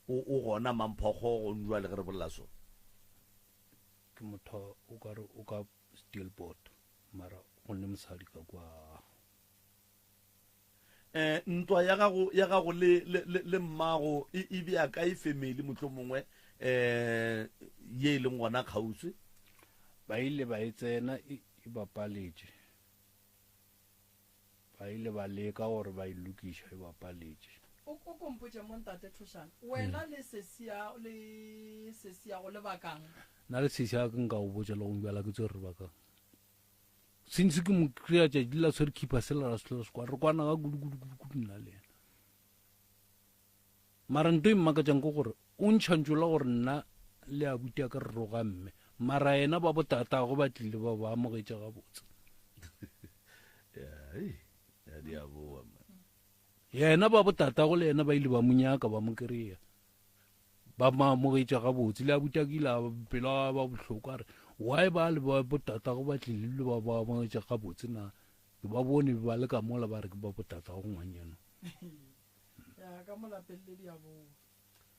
O o gona mamphogo go njwale ge re bolela so?
Ke motho o ka re o ka Steelpoort, mara go ne mosadi ka kwa.
Eh, ntwa ya gago ya gago le le le, le mmago e, e bea kae family mohlomongwe eh ye e leng gona kgauswi?
Ba ile ba e tsena e, e ba paletše. Ba ile ba leka gore ba e lokiša e ba paletše.
O o ko mpotše mo ntate Thošana, wena le sesi ya le sesi ya go le bakang?
Nna le sesi ya ka nka go botša le gong bjala ke tswe re bakang. Since ke mo kry-a tšatši la tshwere khipa sela ra se hlola se kwana, re kwana ga kudu kudu kudu kudu nna le yena. Mara nto e mmakatšang ke gore o ntšha ntšo la gore nna le abuti ya ka re roga mme, mara yena ba botatagwe ba tlile ba ba amogetše gabotse. Yena ba botatagwe le yena ba ile ba mo nyaka ba mo kry-a ba mo amogetše gabotse. Le abuti ya ka ile a pelo ya ba bohloko a re why ba le ba botatagwe ba tlile le ba ba amogetše gabotse na ke ba bone ba le ka mola ba re ke ba botatagwe ngwanyana.
Ya ka mo lapeng le diaboa.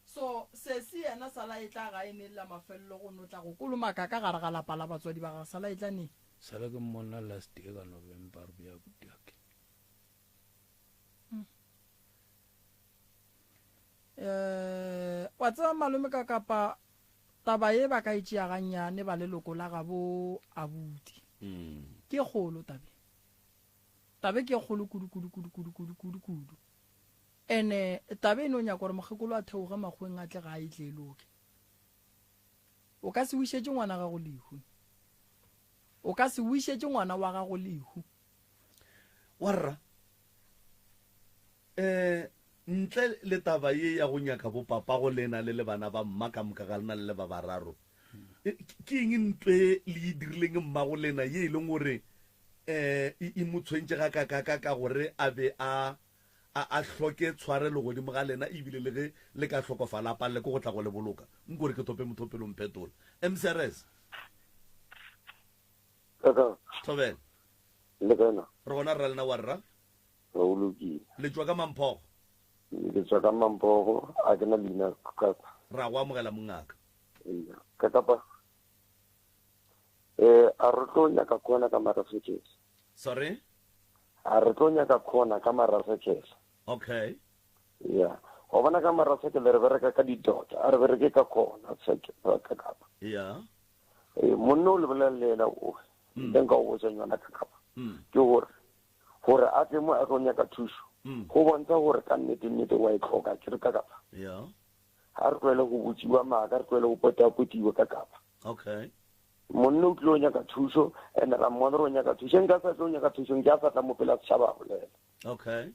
So sesi yena sala e tla gae neng la mafelelo go no tla go kolomaka ka gare ga lapa la batswadi ba gagwe sala e tla neng?
Sala ke mmona last year ka November re boya abuti-ake.
Eh, Wa tseba malome ka kapa taba ye ba ka e tšea gannyane ba leloko la gabo abuti. Ke e kgolo tabe. Tabe ke e kgolo kudu kudu kudu kudu kudu kudu kudu. Ene tabe e no nyaka gore mokgekolo a theoge makgoweng a tle gae e tle e loke. O ka se wišetše ngwana gago lehu. O ka se wišetše ngwana wa gago lehu.
Warra, eh, ntle le taba ye ya go nyaka bo papa go lena le le bana ba mma ka moka ga lena le le ba bararo, ke eng ntwe le e dirileng mma go lena ye e leng gore eh e mo tshwentše ga ka ka ka ka gore a be a a a hloke tshwarelo godimo ga lena ebile le ge le ka hlokofala a palele ke go tla go le boloka? Nko re ke thope mothopelo mphetola. MCRS.
Kaka.
Thobela.
Le kae na?
Re gona rra lena wa rra.
Re o lokile.
Le tšwa ka Mamphogo?
Ke tšwa ka Mamphogo, a ke na leina kaka.
Ra go amogela mongaka.
Eya. Kakapa. Eh, a re tlo nyaka khona ka Marasekele.
Sorry?
A re tlo nyaka khona ka Marasekele.
Okay.
Ya. Wa bona ka Marasekele re bereka ka di-dot, a re bereke ka khona kakapa.
Ya.
Ee, monna o le bolela le yena o, ntle nka o botša yona kakapa. Ke gore gore a tle mo a tlo nyaka thušo, go bontsha gore ka nnete nnete wa e tlhoka, ke re kakapa.
Ya.
Ga re tlwele go botšiwa maaka, re tlwele go potapotiwa kakapa.
Okay.
Monna o tlile go nyaka thušo, and ra mmona gore o nyaka thušo. Nka sa tle go nyaka thušo, nke a sa tla mo pela setšhaba a bolela.
Okay.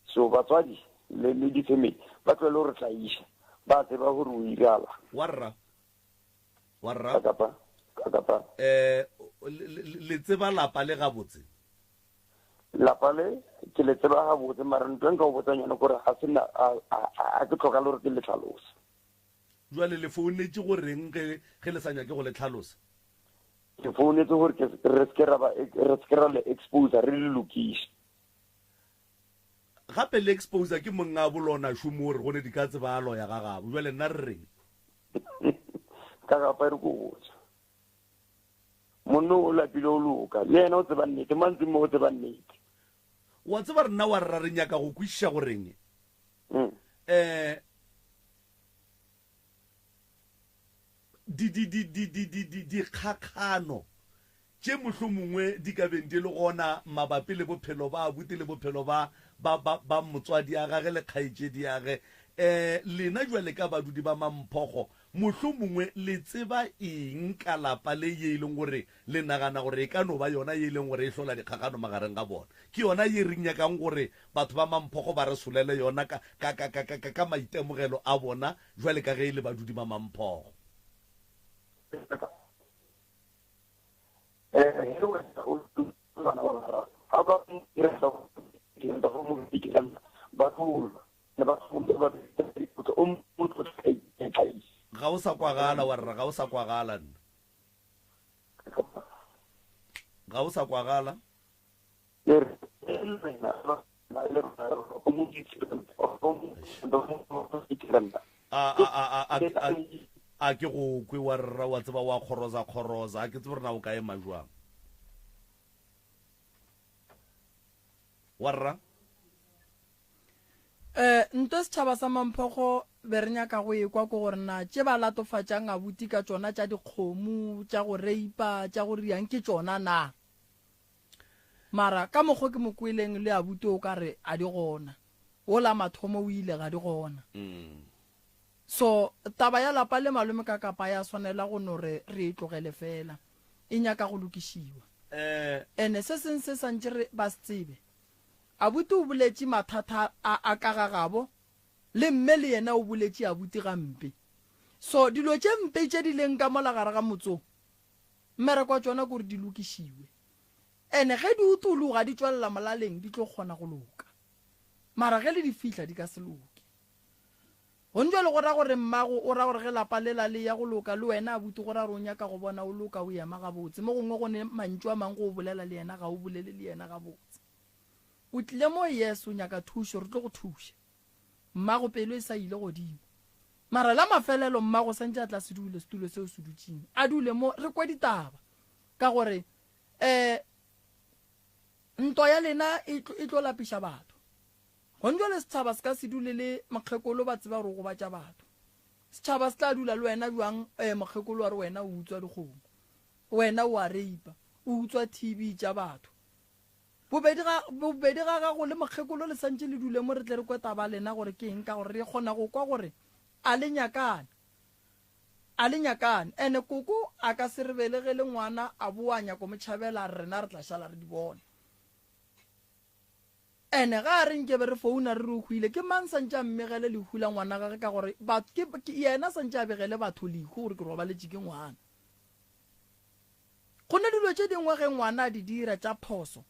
So batswadi le le di-family ba tlwele go re tlaiša, ba tseba gore o irala.
Warra. Warra.
Kakapa. Kakapa.
Eh, le tseba lapa le gabotse?
Lapa le ke le tseba gabotse, mara ntho e nka o botsang yone kore ga se na a ke tlhoka le gore ke le tlhalose.
Jwale le founetše go reng ge ge le sa nyake go le tlhalosa?
Ke founetse gore ke re se ke ra ba re se ke ra le exposer re le lokiše.
Gape le exposer ke monga bolona šomo o re go ne di ka tseba a loya ga gabo. Jwale nna re reng?
Ka gapa re ko botsa. Monna o lapile o loka. Le yena o tseba nnete. Mantsi mo o tseba nnete.
Wa tseba rena wa rra re nyaka go kwešiša goreng um di di di di di di di dikgakgano tše mohlomongwe di ka beng di le gona mabapi le bophelo ba abuti le bophelo ba ba ba ba motswadi ya gage le kgaetšedi ya ge. Um lena jwale ka badudi ba Mamphogo Mohlomongwe le tseba eng ka lapa le ye e leng gore le nagana gore e ka no ba yona ye e leng gore e hlola dikgakgano magareng ga bona? Ke yona ye re nyakang gore batho ba Mamphogo ba re solele yona ka, ka, ka, ka, ka, ka, ka maitemogelo a bona jwale ka ge e le badudi ba Mamphogo. Ga o sa kwagala wa rra, ga o sa kwagala nna. Ga o sa kwagala. A a a a a a ke go kwe wa rra wa tseba wa kgoroza kgoroza a ke tsebe gore na o ka ema jwang. Wa rra.
Eh, nto setšhaba sa Mamphogo be re nyaka go ekwa ke gore na tše ba latofatšang abuti ka tšona tša dikgomo, tša go reipa, tša go riang ke tšona na? Mara ka mokgo ke mo kweleng le abuti o ka re a di gona. Wola mathomo o ile ga di gona. So taba ya lapa le malome ka kapa ya swanela go no re re e tlogele fela. E nyaka go lokišiwa. Ene se seng se santše re ba se tsebe. Abuti o boletše mathata a a ka ga gabo, le mme le yena o boletše abuti gampe. So dilo tše mpe tše di leng ka mola gare ga motse o, mmereko wa tšona ke gore di lokišiwe. Ene ge di utologa di tšwelela molaleng di tlo kgona go loka. Mara ge le di fihla di ka se loke. Gone jwale go ra gore mmago o ra gore ge lapa lela le ya go loka le wena abuti go ra gore o nyaka go bona o loka o ema gabotse. Mo gongwe go ne mantšu a mang go o bolela le yena ga o bolele le yena gabotse. O tlile mo yes o nyaka thušo re tlo go thuša. Mmago pelo e sa ile godimo. Mara la mafelelo mmago santše a tla se dule setulo seo se dutšeng. A dule mo re kwe ditaba ka gore eh ntwa ya lena e e tlo lapiša batho. Gone jwale setshaba se ka se dule le mokgekolo ba tseba gore o gobatša batho. Setšhaba se tla dula le wena bjang eh, mokgekolo wa re wena o utswa dikgomo, wena o a reipa, o utswa TV tša batho. Bobedi ga, bobedi ga gago le mokgekolo le santše le dule mo re tle re kwe taba lena gore ke eng ka gore re kgona go kwa gore a le nyakane. A le nyakane. Ene koko a ka se re belegele ngwana a boa a nyako mo tšhabela a re rena re tla šala re di bona. Ene ga a re nke be re founa re re o hwile, ke mang santše a mmegele lehu la ngwana gage ka gore ba, ke, ke yena santše a begele batho lehu gore ke robaletše ke ngwana. Go ne dilo tše dingwe ge ngwana a di dira tša phoso,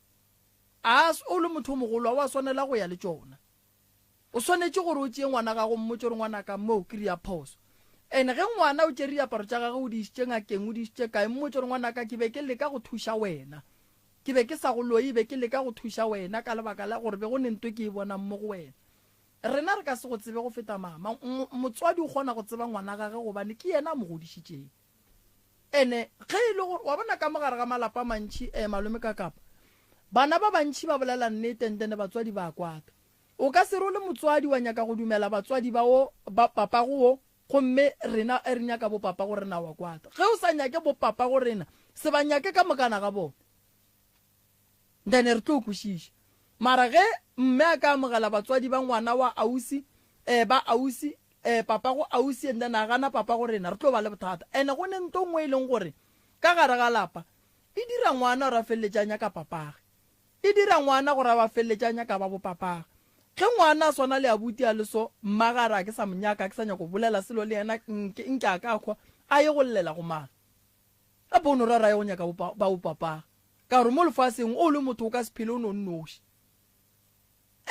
a, o le motho o mogolo a wa swanela go ya le tšona. O swanetše gore o tšee ngwana gago o mmotše gore ngwanaka mo ke ria phoso. And ge ngwana o tšere diaparo tša gagwe o di išitše ngakeng o di išitše kae mmotše gore ngwanaka ke be ke leka go thuša wena. Ke be ke sa go loye be ke leka go thuša wena ka lebaka la gore be go ne nto ke e bonang mo go wena. Rena re ka se go tsebe go feta mama. Motswadi o kgona go tseba ngwana gage gobane ke yena a mo godišitšeng. Ene ge e le gore wa bona ka mo gare ga malapa a mantši eh malome ka kapa bana ba bantši ba bolela nnete and then batswadi ba kwata. O ka se re o le motswadi wa nyaka go dumela batswadi ba wo ba papago wo gomme rena re nyaka bo papago rena wa kwata. Ge o sa nyake bo papago rena se ba nyake ka mokana ga bona. Then re tlo kwešiša. Mara ge mme a ka amogela batswadi ba ngwana wa ausi eh ba ausi eh papago ausi and then a gana papago rena re tlo ba le bothata. And go ne nto nngwe e leng gore ka gare ga lapa e dira ngwana gore a feleletše a nyaka papage. E dira ngwana gore a ba feleletše a nyaka ba bo papage. Ge ngwana a swana le abuti a le so, mmage a re a ke sa mo nyaka, a ke sa nyaka go bolela selo le yena, nke nke a ka hwa, a ye go llela go mang? Gape o no ra ra ye go nyaka bo ba bo papage. Ka gore mo lefaseng o le motho o ka se phele o no nnoši.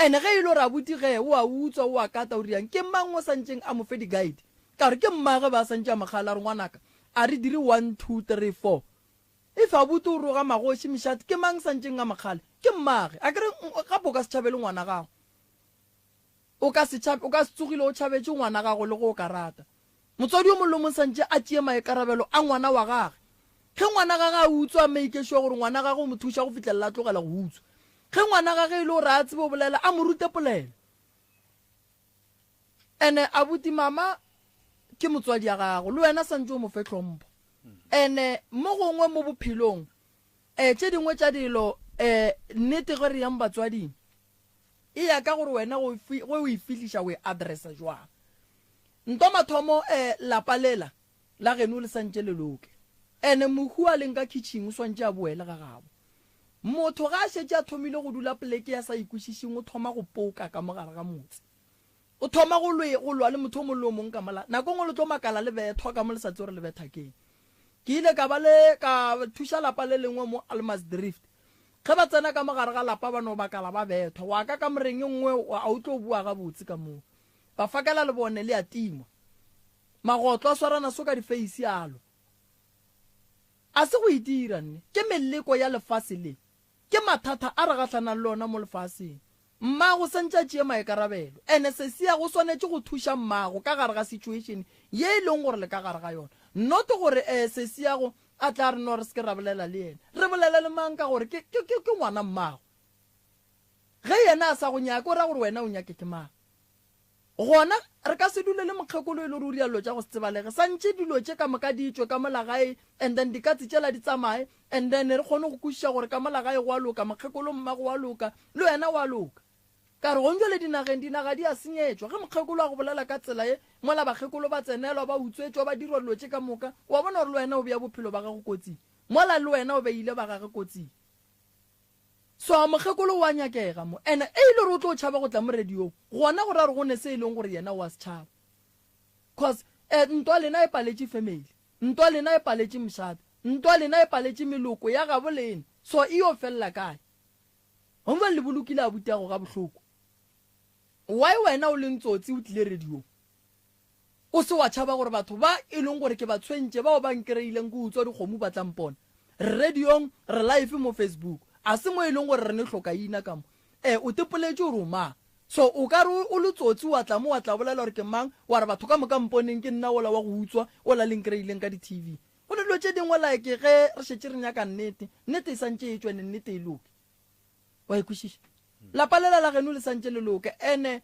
Ene ge e le gore abuti ge o a utswa o a kata o riang ke mang o santšeng a mo fe di guide? Ka gore ke mmagwe ba santše a mo kgala a re ngwanaka a re dire one two three four. If abuti o roga magoši mešate ke mang santšeng a mo kgale? Ke mmage. Akere gape o ka se tšhabele ngwana gago. O ka se tšhabe, o ka se tsogile o tšhabetše ngwana gago le ge o ka rata. Motswadi yo mongwe le yo mongwe santše a tšee maikarabelo a ngwana wa gage. Ge ngwana gage a utswa, a make sure gore ngwana gage o mo thuša go fihlelela a tlogela go utswa. Ge ngwana gage e le gore a tsebe go bolela, a mo rute polelo. Ene abuti mama ke motswadi ya gago, le wena santše o mo fe tlhompho. Ene mo gongwe mo bophelong, um tše dingwe tša dilo, um nnete ge re yang batswading, E ya ka gore wena go ge o e fihliša o e addressa jwang. Ntwa mathomo eh lapa lela la geno le santše le loke. Ene mohu a leng ka kitchen o swantše a boele ga gabo. Motho ga a šetše a thomile go dula poleke ya sa ikwešišeng o thoma go poka ka mo gare ga motse. O thoma go lwe go lwa le motho o mong le o mong ka mola. Nako e nngwe le tlo makala le bethwa ka mo le sa tsebe gore le betha keng. Ke ile ka ba le ka thuša lapa le lengwe mo Almasdrift. Ge ba tsena ka mo gare ga lapa ba no makala ba bethwa. Wa ka kamoreng e nngwe a o tlo bua gabotse ka moo. Ba fakela lebone le a tingwa. Magotlo a swarana so ka difeisi a lwa. A se go itira nne. Ke meleko ya lefase le. Ke mathata a re gahlanang le ona mo lefaseng. Mmago santše a tšee maikarabelo. Ene sesiago o swanetše go thuša mmago ka gare ga situation ye e leng gore le ka gare ga yona. Not gore eh sesiago a tla re no re seke ra bolela le yena. Re bolele le mang ka gore ke ke ke ngwana mmago. Ge yena a sa go nyake o ra gore wena o nyake ke mang? Gona re ka se dule le mokgekolo e le gore o dira dilo tša go se tsebalege. Santše dilo tše ka moka di tšwe ka mola gae and then dikatse tšela di tsamaye and then re kgone go kwešiša gore ka mola gae go a loka, mokgekolo mmago wa loka, le wena wa loka. Ka re gong jwale dinageng dinaga di a senyetšwa. Ge mokgekolo a go bolela ka tsela ye, mola bakgekolo ba tsenelwa, ba utswetšwa, ba dirwa dilo tše ka moka, wa bona gore le wena o bea bophelo ba gago kotsing. Mola le wena o beile ba gage kotsing. So a mokgekolo o a nyakega mo. And e ile gore o tlo tšhaba go tla mo radiong, gona go ra gore go ne se e leng gore yena o a se tšhaba. Cause eh, ntwa lena e paletše family, ntwa lena e paletše mošate, ntwa lena e paletše meloko ya gabo lena. So e yo felela kae? Gong jwale le bolokile abutiago ga bohloko. Why wena o leng tsotsi o tlile radiong? O se wa tšhaba gore batho ba e leng gore ke ba tshwentše bao ba nkreileng ke utswa dikgomo ba tla mpona. Re radiong, re live mo Facebook. A se mo e leng gore re ne hlokaina ka mo. E, o tepoletše gore o mang. So o ka re o le tsotsi wa tla mo wa tla bolela gore ke mang, wa re batho ka moka mponeng ke nna wola wa go utswa, wola le nkreileng ka di-TV. Go ne dilo tše dingwe like ge re šetše re nyaka nnete, nnete e santše e tšwe ene nnete e loke. Wa e kwešiša? Lapa lela la geno le santše le loke. Ene.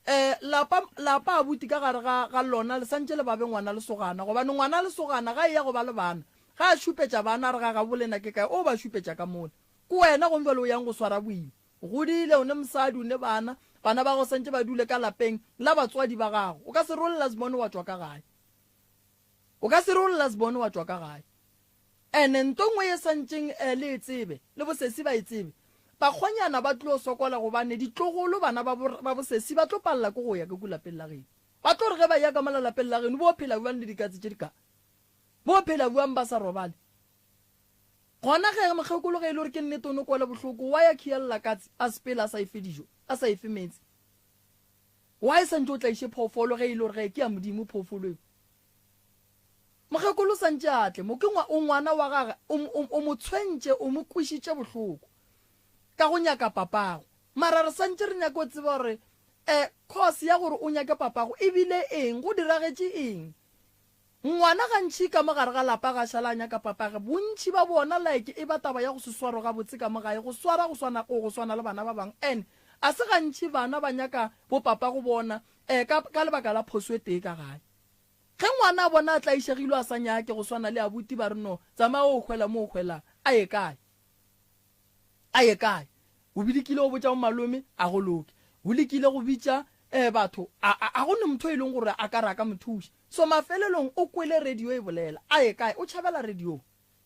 Um lapa, lapa abuti ka gare ga, ga lona le santše le ba be ngwana lesogana, gobane ngwana lesogana ga eya go ba le bana, ga a šupetša bana a re ga gabo lena ke kae, o ba šupetša ka mola. Ke wena gomme bjale o yang go swara boima. O godile, o ne mosadi, o ne bana, bana ba gago santše ba dule ka lapeng la batswadi ba gago. O ka se role lasbone wa tšwa ka gae. O ka se role lasbone wa tšwa ka gae. Ene nto nngwe ye santšeng le e tsebe, le bosesi ba e tsebe, bakgonyana ba tlo sokola gobane ditlogolo, bana ba bo, ba bosesi ba tlo palela ke go ya ka ku lapeng la geno. Ba tlo re ge ba eya ka mola lapeng la geno, bo phela bjang le dikatse tše di ka? Bo phela bjang ba sa robale? Gona ge mokgekolo ge e le gore ke nnete o no kwele bohloko, wa ya khiyelela katse a sepele a sa e fe dijo, a sa e fe meetse? Why santše o tlaiše phoofolo ge e le gore ge ke ya Modimo phoofolo eo? Mokgekolo o santše a tle mo, ke ngwa, o ngwana wa gage, o, o, o mo tshwentše, o mo kwešitše bohloko ka go nyaka papago. Mara re santše re nyaka go tseba gore eh, cause ya gore o nyake papago e bile eng, go diragetše eng. Ngwana gantši ka mo gare ga lapa ga šala a nyaka papage, bontši ba bona like e ba taba ya go se swarwe gabotse ka mo gae, go swara go swana, go, go swana le bana ba bangwe. And a se gantši bana ba nyaka bo papago bona eh, ka, ka lebaka la phoso e tee ka gae. Ge ngwana a bona a tlaišegilwe a sa nyake go swana le abuti ba re no tsamaya o hwela mo o hwelang. A ye kae? A ye kae? O bidikile go botša bomalome a go loke. O lekile go bitša eh batho a a a go ne motho e leng gore a ka re a ka mo thuša. So mafelelong o kwele radio e bolela. A ye kae? O tšhabela radiong.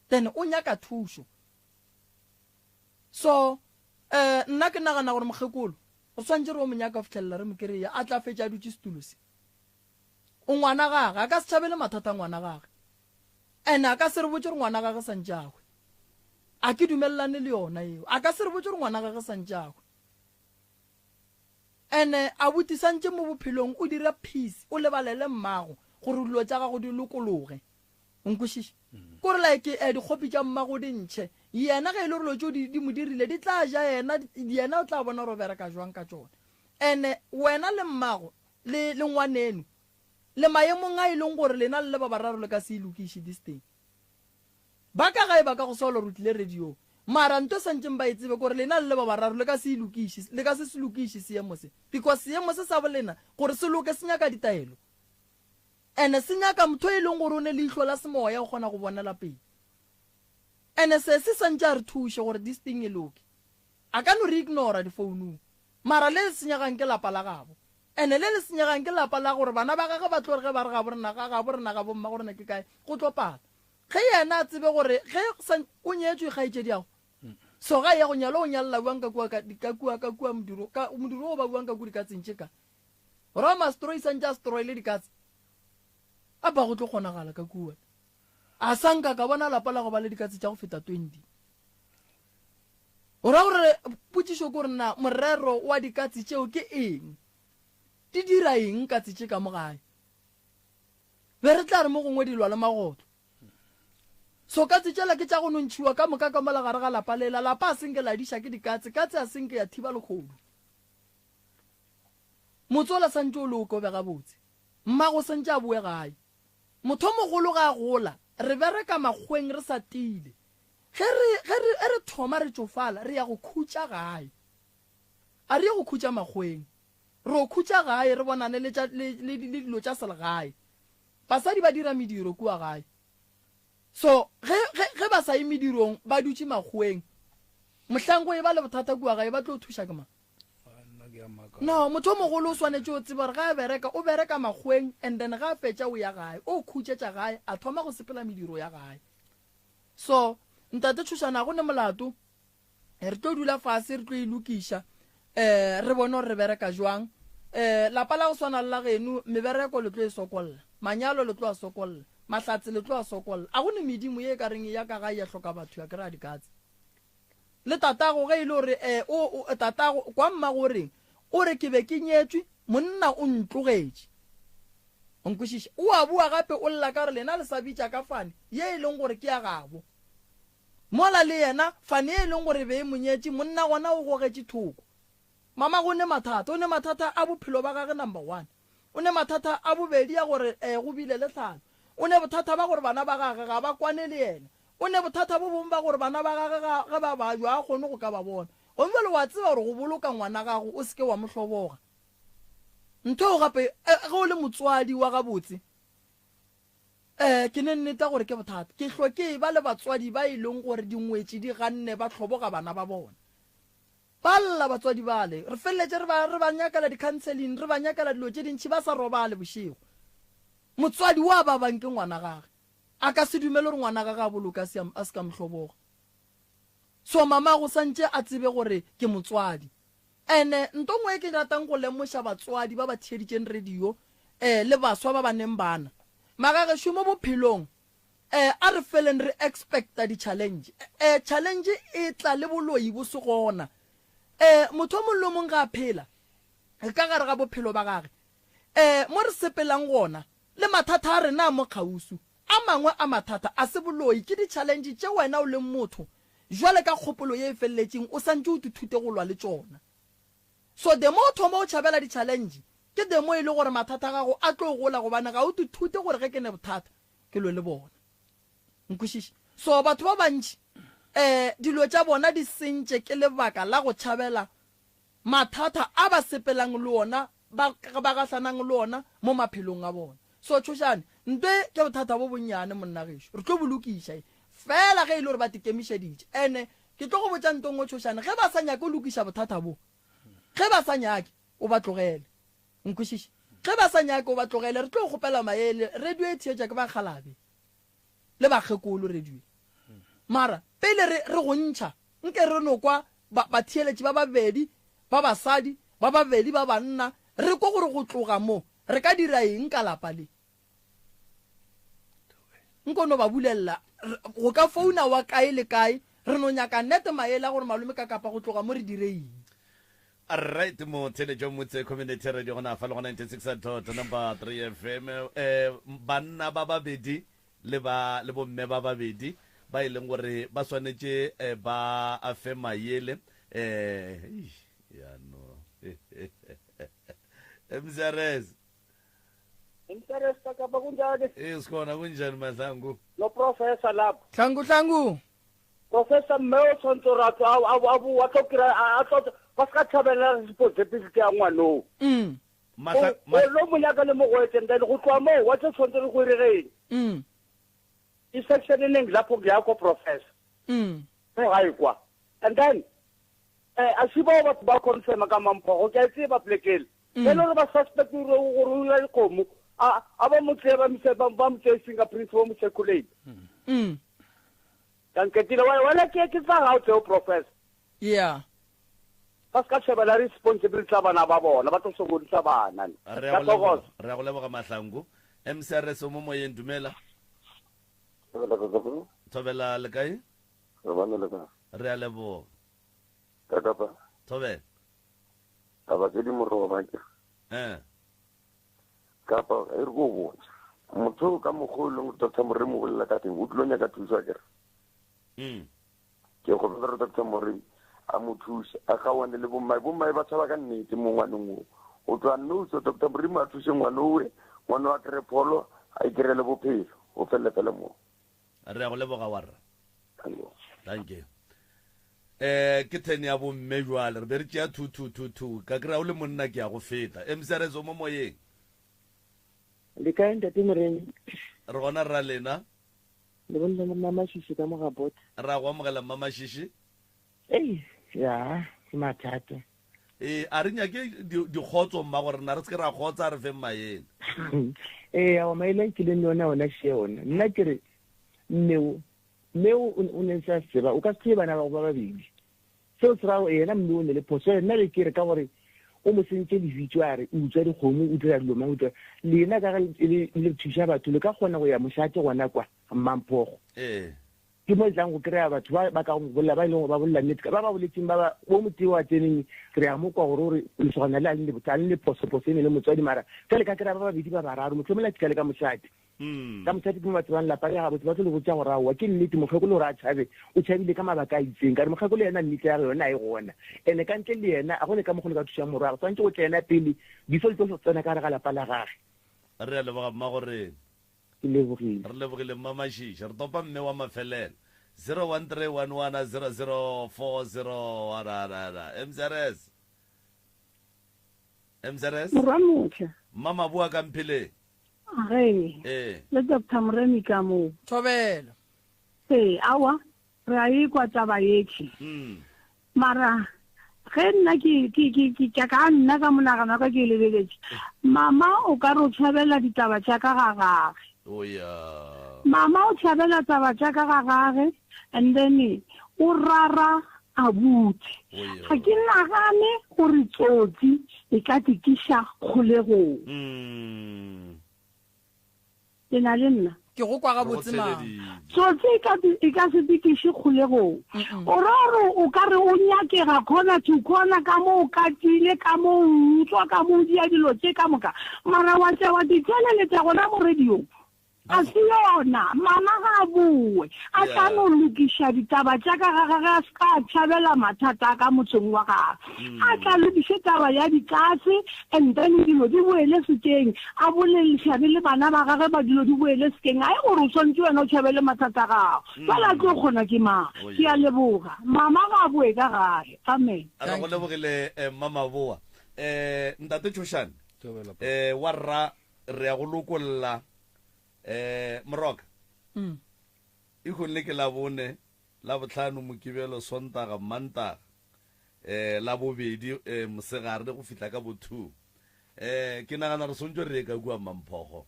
Then o nyaka thušo. So eh nna ke nagana gore mokgekolo re swanetše re o mo nyaka go fihlelela re mo kereya a tla fetša a dutše setulo se. O ngwana gage, a ka se tšhabele mathata a ngwana gage. And a ka se re botše gore ngwana gage santše a hwe. A ke dumelelane le yona yeo. A ka se re botše gore ngwana gage santše a hwe. And abuti santše mo bophelong o dire peace, o lebalele mmago gore dilo tša gago di lokologe. O nkwešiša? Kore like eh, dikgopi tša mmago di ntšhe. Yena ge e le gore dilo tšeo di, di mo dirile di tla ja yena, yena o tla bona gore o bereka jwang ka tšona. And wena le mmago le, le ngwaneno, le maemong a e leng gore lena le le ba bararo le ka se e lokiše this thing. Ba ka gae ba ka go sola gore o tlile radiong. Mara nto e santšeng ba e tsebe ke gore lena le le ba bararo le ka se e lokiše, le ka se se lokiše seemo se. Because seemo se sa bolena gore se loke se nyaka ditaelo. And se nyaka motho e leng gore o ne leihlo la semoya o kgona go bonela pele. And sesi santše a re thuše gore this thing e loke. A ka no re ignora difounung. Mara le le senyegang ke lapa la gabo. Ene le le senyegang ke lapa la gore bana ba gagwe ba tlo re ge ba re gabo rena, ga gabo rena, ga bommago rena ke kae, go tlo pala. Ge yena a tsebe gore ge sa, o nyetšwe kgaetšediago, so ga eya go nyalwa o nyalela bjang ka kua, ka, ka kua, ka kua modiro, ka, modiro o ba buang ka kua dikatseng tše ka. Gore mastroi santše a stroile dikatse. A ba go tlo kgonagala ka kua. A sa nka ka bona lapa la go ba le dikatse tša go feta 20. O ra gore potšišo ke gore na morero wa dikatse tšeo ke eng? Di dira eng katse tše ka mo gae? Be re tla re mo gongwe di lwa le magotlo. So katse tšela ke tša go no ntšhiwa ka moka ka mola gare ga lapa lela. Lapa a se nke la diša ke dikatse, katse a se nke ya thiba lehodu. Motse ola santše o loke o be gabotse. Mmago santše a boe gae. Mothomogolo ga a gola, re bereka makgoweng re sa tiile. Ge re, ge re, ge re thoma re tšofala, re ya go khutša gae. A re ye go khutša makgoweng. Re yo khutša gae, re bonane le tša, le, le, le dilo tša selegae. Basadi ba dira mediro kua gae. So, ge, ge, ge ba sa ye medirong, ba dutše makgoweng, mohlang go eba le bothata kua gae, ba tlo thuša ke mang? No, motho o mogolo o swanetše o tseba gore ge a bereka, o bereka makgoweng and then ge a fetša o ya gae, o khutšetša gae, a thoma go sepela mediro ya gae. So, Ntate Tšhošana, ga go ne molato, re tlo dula fase re tlo e lokiša, um re bone gore re bereka jwang. Um lapa la go swana le la geno, mebereko le tlo e sokolla, manyalo le tlo a sokolla, mahlatse le tlo a sokolla. A go ne medimo ye e ka reng e ya ka gae ya hloka batho ya kry-a dikatse. Le tatago ge e le gore eh, o, o, tatago, kwa mmago o reng? O re ke be ke nyetšwe, monna o ntlogetše. O nkwešiša? O a bua gape o lla ka gore lena le sa bitša ka fane ye e leng gore ke ya gabo. Mola le yena fane ye e leng gore e be e mo nyetše, monna gona o gogetše thoko. Mamago o ne mathata, o ne mathata a bophelo ba gage number one. O ne mathata a bobedi a gore eh go bile le tlhalo. O ne bothata ba gore bana ba gage ga ba kwane le yena. O ne bothata bo bongwe ba gore bana ba gage ga ge ba babja ga a kgone go ka ba bona. Gomme bjale wa tseba gore go boloka ngwana gago o se ke wa mo hloboga. Ntho eo gape, ge o le motswadi wa gabotse, um ke ne nneta gore ke bothata. Ke hlwa ke eba le batswadi ba e leng gore dingwetši di ganne ba hloboga bana ba bona. Ba lla batswadi bale. Re feleletše re ba, re ba nyakela di-counseling, re ba nyakela dilo tše dintši ba sa robale bošego. Motswadi wa ba bang ke ngwana gage. A ka se dumele gore ngwana gage a boloke a se, a se ka mo hloboga. So mamago santše a tsebe gore ke motswadi. Ene nto nngwe e ke ratang go lemoša batswadi ba ba theeditšeng radio eh le baswa ba ba neng bana, magagešo mo bophelong eh a re feleng re expecta di challenge. Eh challenge e tla le boloi bo se gona. Eh motho o mong le o mong ga a phela ka gare ga bophelo ba gage eh mo re sepelang gona le mathata a rena a mo kgauswi. A mangwe a mathata a se boloi, ke di challenge tše wena o leng motho Jwale ka kgopolo ye e feleletšeng o santše o tithute go lwa le tšona. So the more o thoma o tšhabela di challenge, ke the more e le gore mathata a gago a tlo gola gobane ga o tithute gore ge ke ne bothata ke lwe le bona. Nkwešiše? So batho ba bantši um dilo tša bona di sentše ke lebaka la go tšhabela mathata a ba sepelang le ona, ba, ba gahlanang le ona mo maphelong a bona. So, Tšhošane, nto e ke bothata bo bonnyane, monna gešo. Re tlo bo lokiša e, feela ge e le gore ba tikemišeditše. Ene, ke tlo go botša nto nngwe, Tšhošane, ge ba sa nyake go lokiša bothata bo, ge ba sa nyake, o ba tlogele. Nkwešiše? Ge ba sa nyake, o ba tlogele. Re tlo kgopela maele. Radio e theetša ke bakgalabe. le bakgekolo radio e. Mara pele re, re go ntšha, nke re no kwa ba, batheeletši ba babedi ba basadi, ba babedi ba banna, re kwe gore go tloga mo re ka dira eng ka lapa le. Nko no ba bulelela, re, go ka founa wa kae le kae, re no nyaka nete maele a gore malome ka kapa go tloga mo re dire eng.
Right motheletšo motse community radio gona fa le go 96 dot number 3 FM eh banna ba babedi le ba le bomme ba babedi ba e leng gore ba swanetše eh, ba a fe mayele eh ya no MCRS
MCRS kapa kunjani?
Eh sikhona kunjani Mahlangu?
Lo professor lapho.
Hlangu hlangu.
Professor mme o tshwanetse gore a tlo a a bo a tlo kry a tlo ba se ka thabela responsibility ya ngwanoo.
Mm.
O o lo mo nyaka le mo gwetse and then go tloa moo wa tse tshwanetse re go iregeng.
Mm.
I-section e neng lapho ngeyakho professor.
Mm.
Mo gae kwa. And then eh a se bao batho ba confirma ka mamphogo ke a e tseba plekele.
Mm.
E le gore ba suspect gore gore o ira dikgomo a a ba mo tseye ba mise ba ba mo tseye fingerprints ba mo circulate.
Mm.
Ka nketile wa wena ke ke tsa gago tseo professor.
Yeah.
Ba se ka shebela responsibility tsa bana ba bona ba tlo sokodisa bana.
Re a go leboga, re a go leboga Mahlangu. MCRS o mo moyeng dumela. Thobela le kae?
Re bana le kae?
Re a leboga.
Kakapa.
Thobela.
Taba tse di moroba ke.
Eh.
Kapa e re ko botsa. Motho ka mokgwa o leng Doctor Moremi o bolela ka teng o tlilo nyaka thuso a kere.
Mm.
Ke kgopela gore Doctor Moremi a mo thuse a gawane le bommae. Bommae ba tshaba ka nnete mo ngwaneng o. O tloa nno so Doctor Moremi a thuse ngwane owe, ngwane o a kry-e pholo, a ikerele bophelo. O felele fela moo.
Re a go leboga warra. Thank you. Eh ke ten ya bomme jwale re be re tšea 2 2 2 2 ka kry-a o le monna ke ya go feta. MCRS o mo moyeng.
Le kae ntate Moremi?
Re gona rra lena.
Le bolela le Mmamashishi ka mo ga bot.
Ra go amogela Mmamashishi.
Ei, ya, ke mathata.
Ee, a re nyake dikgotso mma gore rena re se ke ra kgotsa a re feng maele.
Ee, awa maele a nkileng le ona ona še ona. Nna ke re mmeo, mmeo o ne sa tseba, o ka se tlhoe bana ba go ba babedi. Seo se ra gore yena mme o ne le phoso. Jwale nna be ke re ka gore o mo sentše lebitso a re o utswa dikgomo, o dira dilo mang, o dira lena ka ge le le thuša batho le ka kgona go ya mošate gona kwa Mmamphogo.
Ee.
Ke mo e tlang go kry-a batho ba ba ka go bolela ba e leng gore ba bolela nnete ba ba boletseng ba ba bo motee wa tseneng re a mo kwa gore o re lesogana le a le le a le phoso phoso e ne le motswadi mara ge le ka kry-a ba babedi ba bararo mohlomong la tika le ka mošate ka mošate ke mo ba tsebang lapa le gabotse ba tlo le botša gore aowa ke nnete mokgekolo gore a tšhabe o tšhabile ka mabaka a itseng ka re mokgekolo yena nnete ya ge yona a e gona ene ka ntle le yena a go ne ka mokgwa le ka thušang morwa gage tshwanetse go tle yena pele before le tlo tsena ka gare ga lapa la gage.
Re a leboga mmagorena.
Ke lebogile.
Re lebogile Mma Mashishi. Re topa mme wa mafelelo. 013110040 MCRS. MZS.
Morwa Motla.
Mma Maboa ka Mpheleng.
Ge.
Ee.
Le Doctor Moremi ka mo.
Thobela.
Ee, aowa, re a ekwa taba yekhi. Mara ge nna ke ke ke ke ke ka nna ka monagano wa ka ke e lebeletše, mama o ka re o tšhabela ditaba tša ka ga gage.
Oh ya.
Mama o tšhabela taba tša ka ga gage and then o rara abuti. Ga ke nagane gore tsotsi e ka te kiša kgolegong. Le na le nna?
Ke go kwa gabotse, ma.
Tsotsi e ka, e ka se te kiše kgolegong. O ra gore o ka re o nyakega corner to corner ka mo o katile, ka mo o utswa, ka mo o dia dilo tše ka moka, mara wa tla wa di tšweleletša gona mo radiong. A se yona. Mama ga a bowe. A tla no lokiša ditaba tša ka ga gage a se ka a tšhabela mathata a ka motseng wa gagwe. A tla lokiše taba ya dikatse and then dilo di boele sekeng. A bolelišane le bana ba gage ba dilo di boele sekeng. A e gore o swanetše wena o tšhabele mathata a gago. Bjale a tlo kgona ke mang? Ke a leboga. Mama ga a bowe ka gae. Amen.
Re go lebogile Mma Maboa. Ntate Tšhošane, wa rra Re ya go lokolla eh Moroka. Mm. E le ke Labone, Labohlano, Mokibelo, Sontaga, Mantaga, eh Labobedi eh mosegare go fihla ka bo 2. Eh ke nagana re swantšwe re ye ka kua Mamphogo.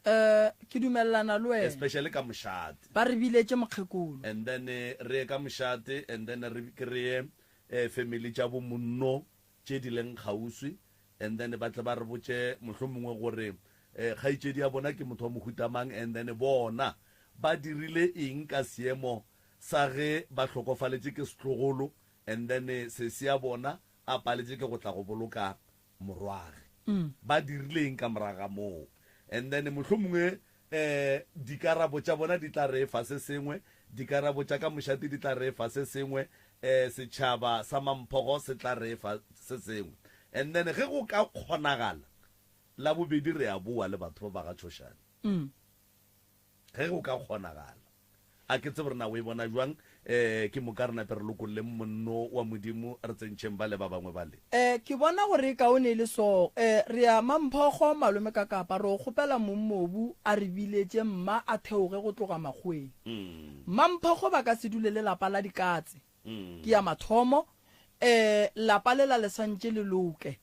Eh ke dumelelana le wena.
Especially ka mošate.
Ba re biletše mokgekolo.
And then re ye ka mošate and then re ke re ye eh family tša bo monno tše di leng kgauswi and then ba tle ba re botše mohlomongwe gore kgaetšedi ya bona ke motho wa mohuta mang and then bona ba dirile eng ka seemo sa ge ba hlokofaletše ke setlogolo and then sesi ya bona a paletše ke go tla go boloka morwage. Ba dirile eng ka morago ga moo and then mohlomongwe E, dikarabo tša bona di tla re fa se sengwe, dikarabo tša ka mošate di tla re fa se sengwe, e, setšhaba sa mamphogo se tla re fa se sengwe. And then ge go ka kgonagala, la bobedi re a boa le batho ba ba ga Tšhošane. Ge go ka kgonagala. A ke tsebe gore na o e bona bjang. E, ke moka re nape re lokolleng monno wa Modimo, re tsentšheng bale ba bangwe bale.
E, ke bona gore e kaone e le so. E, re ya Mamphogo, malome ka Kapa, re o kgopela mongmobu a re biletše mma a theoge go tloga Makgoweng. Mamphogo ba ka se dule le lapa la dikatse. Ke ya mathomo. E, lapa lela le santše le loke.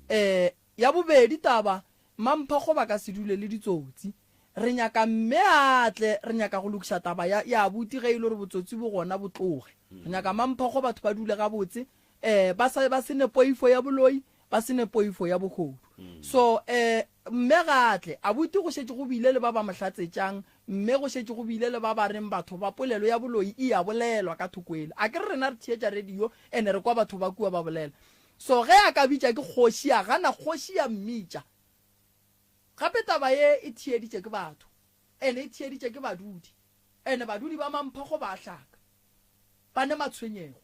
E, ya bobedi taba, Mamphogo ba ka se dule le ditsotsi. Re nyaka mme a tle, re nyaka go lokiša taba ya, ya abuti ge e le gore botsotsi bo gona bo tloge. Re nyaka Mamphogo batho ba dule gabotse, eh, ba sa, ba se ne poifo ya boloi, ba se ne poifo ya bohodu. So, eh, mme ga a tle. Abuti go šetše go bile le ba ba mo hlatsetšang, mme go šetše go bile le ba ba reng batho ba polelo ya boloi e a bolelwa ka thoko ele. A ke re rena re theetša radio ene re kwa batho ba kua ba bolela. So ge a ka bitša ke kgoši a gana kgoši ya mmitša. Gape taba ye e theeditše ke batho ene e theeditše ke badudi ene badudi ba Mamphogo ba a hlaka ba ne matshwenyego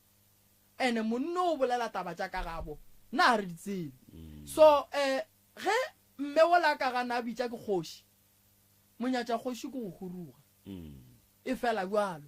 ene monno o bolela taba tša ka gabo nna ga re di tsebe so eh ge mme wola a ka gana a bitša ke kgoši monyatša kgoši ke go huruga e fela bjalo.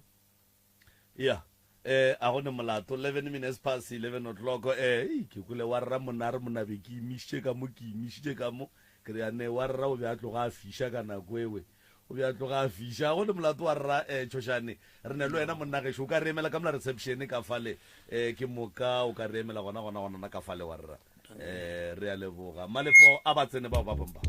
Ya, eh, a go ne molato. 11 minutes past 11 o'clock. Eh, ei, ke kwele wa rra monna a re monabe ke imišitše ka mo, ke imišitše ka mo. Ke re ya ne wa rra o be a tloga a fiša ka nako ewe. O be a tloga a fiša. A go ne molato wa rra, eh, Tšhošane. Re ne le wena monna gešo. O ka re emela ka mola reception ka fale. Eh, ke moka o ka re emela gona gona gona ka fale wa rra. Eh, re a leboga. Malefo a ba tsene bao ba bang ba.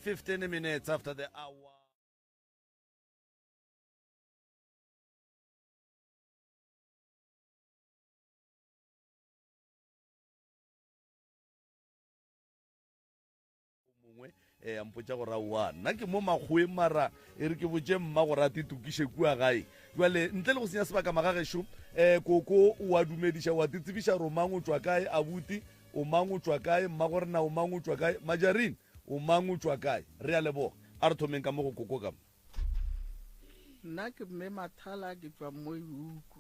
15 minutes after the hour. mongwe um a mpotša gore aowa nna ke mo makgoweng mara e re ke botše mma gore a te tokiše kua gae jale ntle le go senya sebaka magagešo um eh, koko o a dumediša wa te tsebiša gore o mang o tšwa kae abuti o mang o tšwa kae mmagorena o mang o tšwa kae majarine o mang o tšwa kae re a leboga a re thomeng ka mo go koko ka mo
nna ke mme mathala ke tšwa moiuku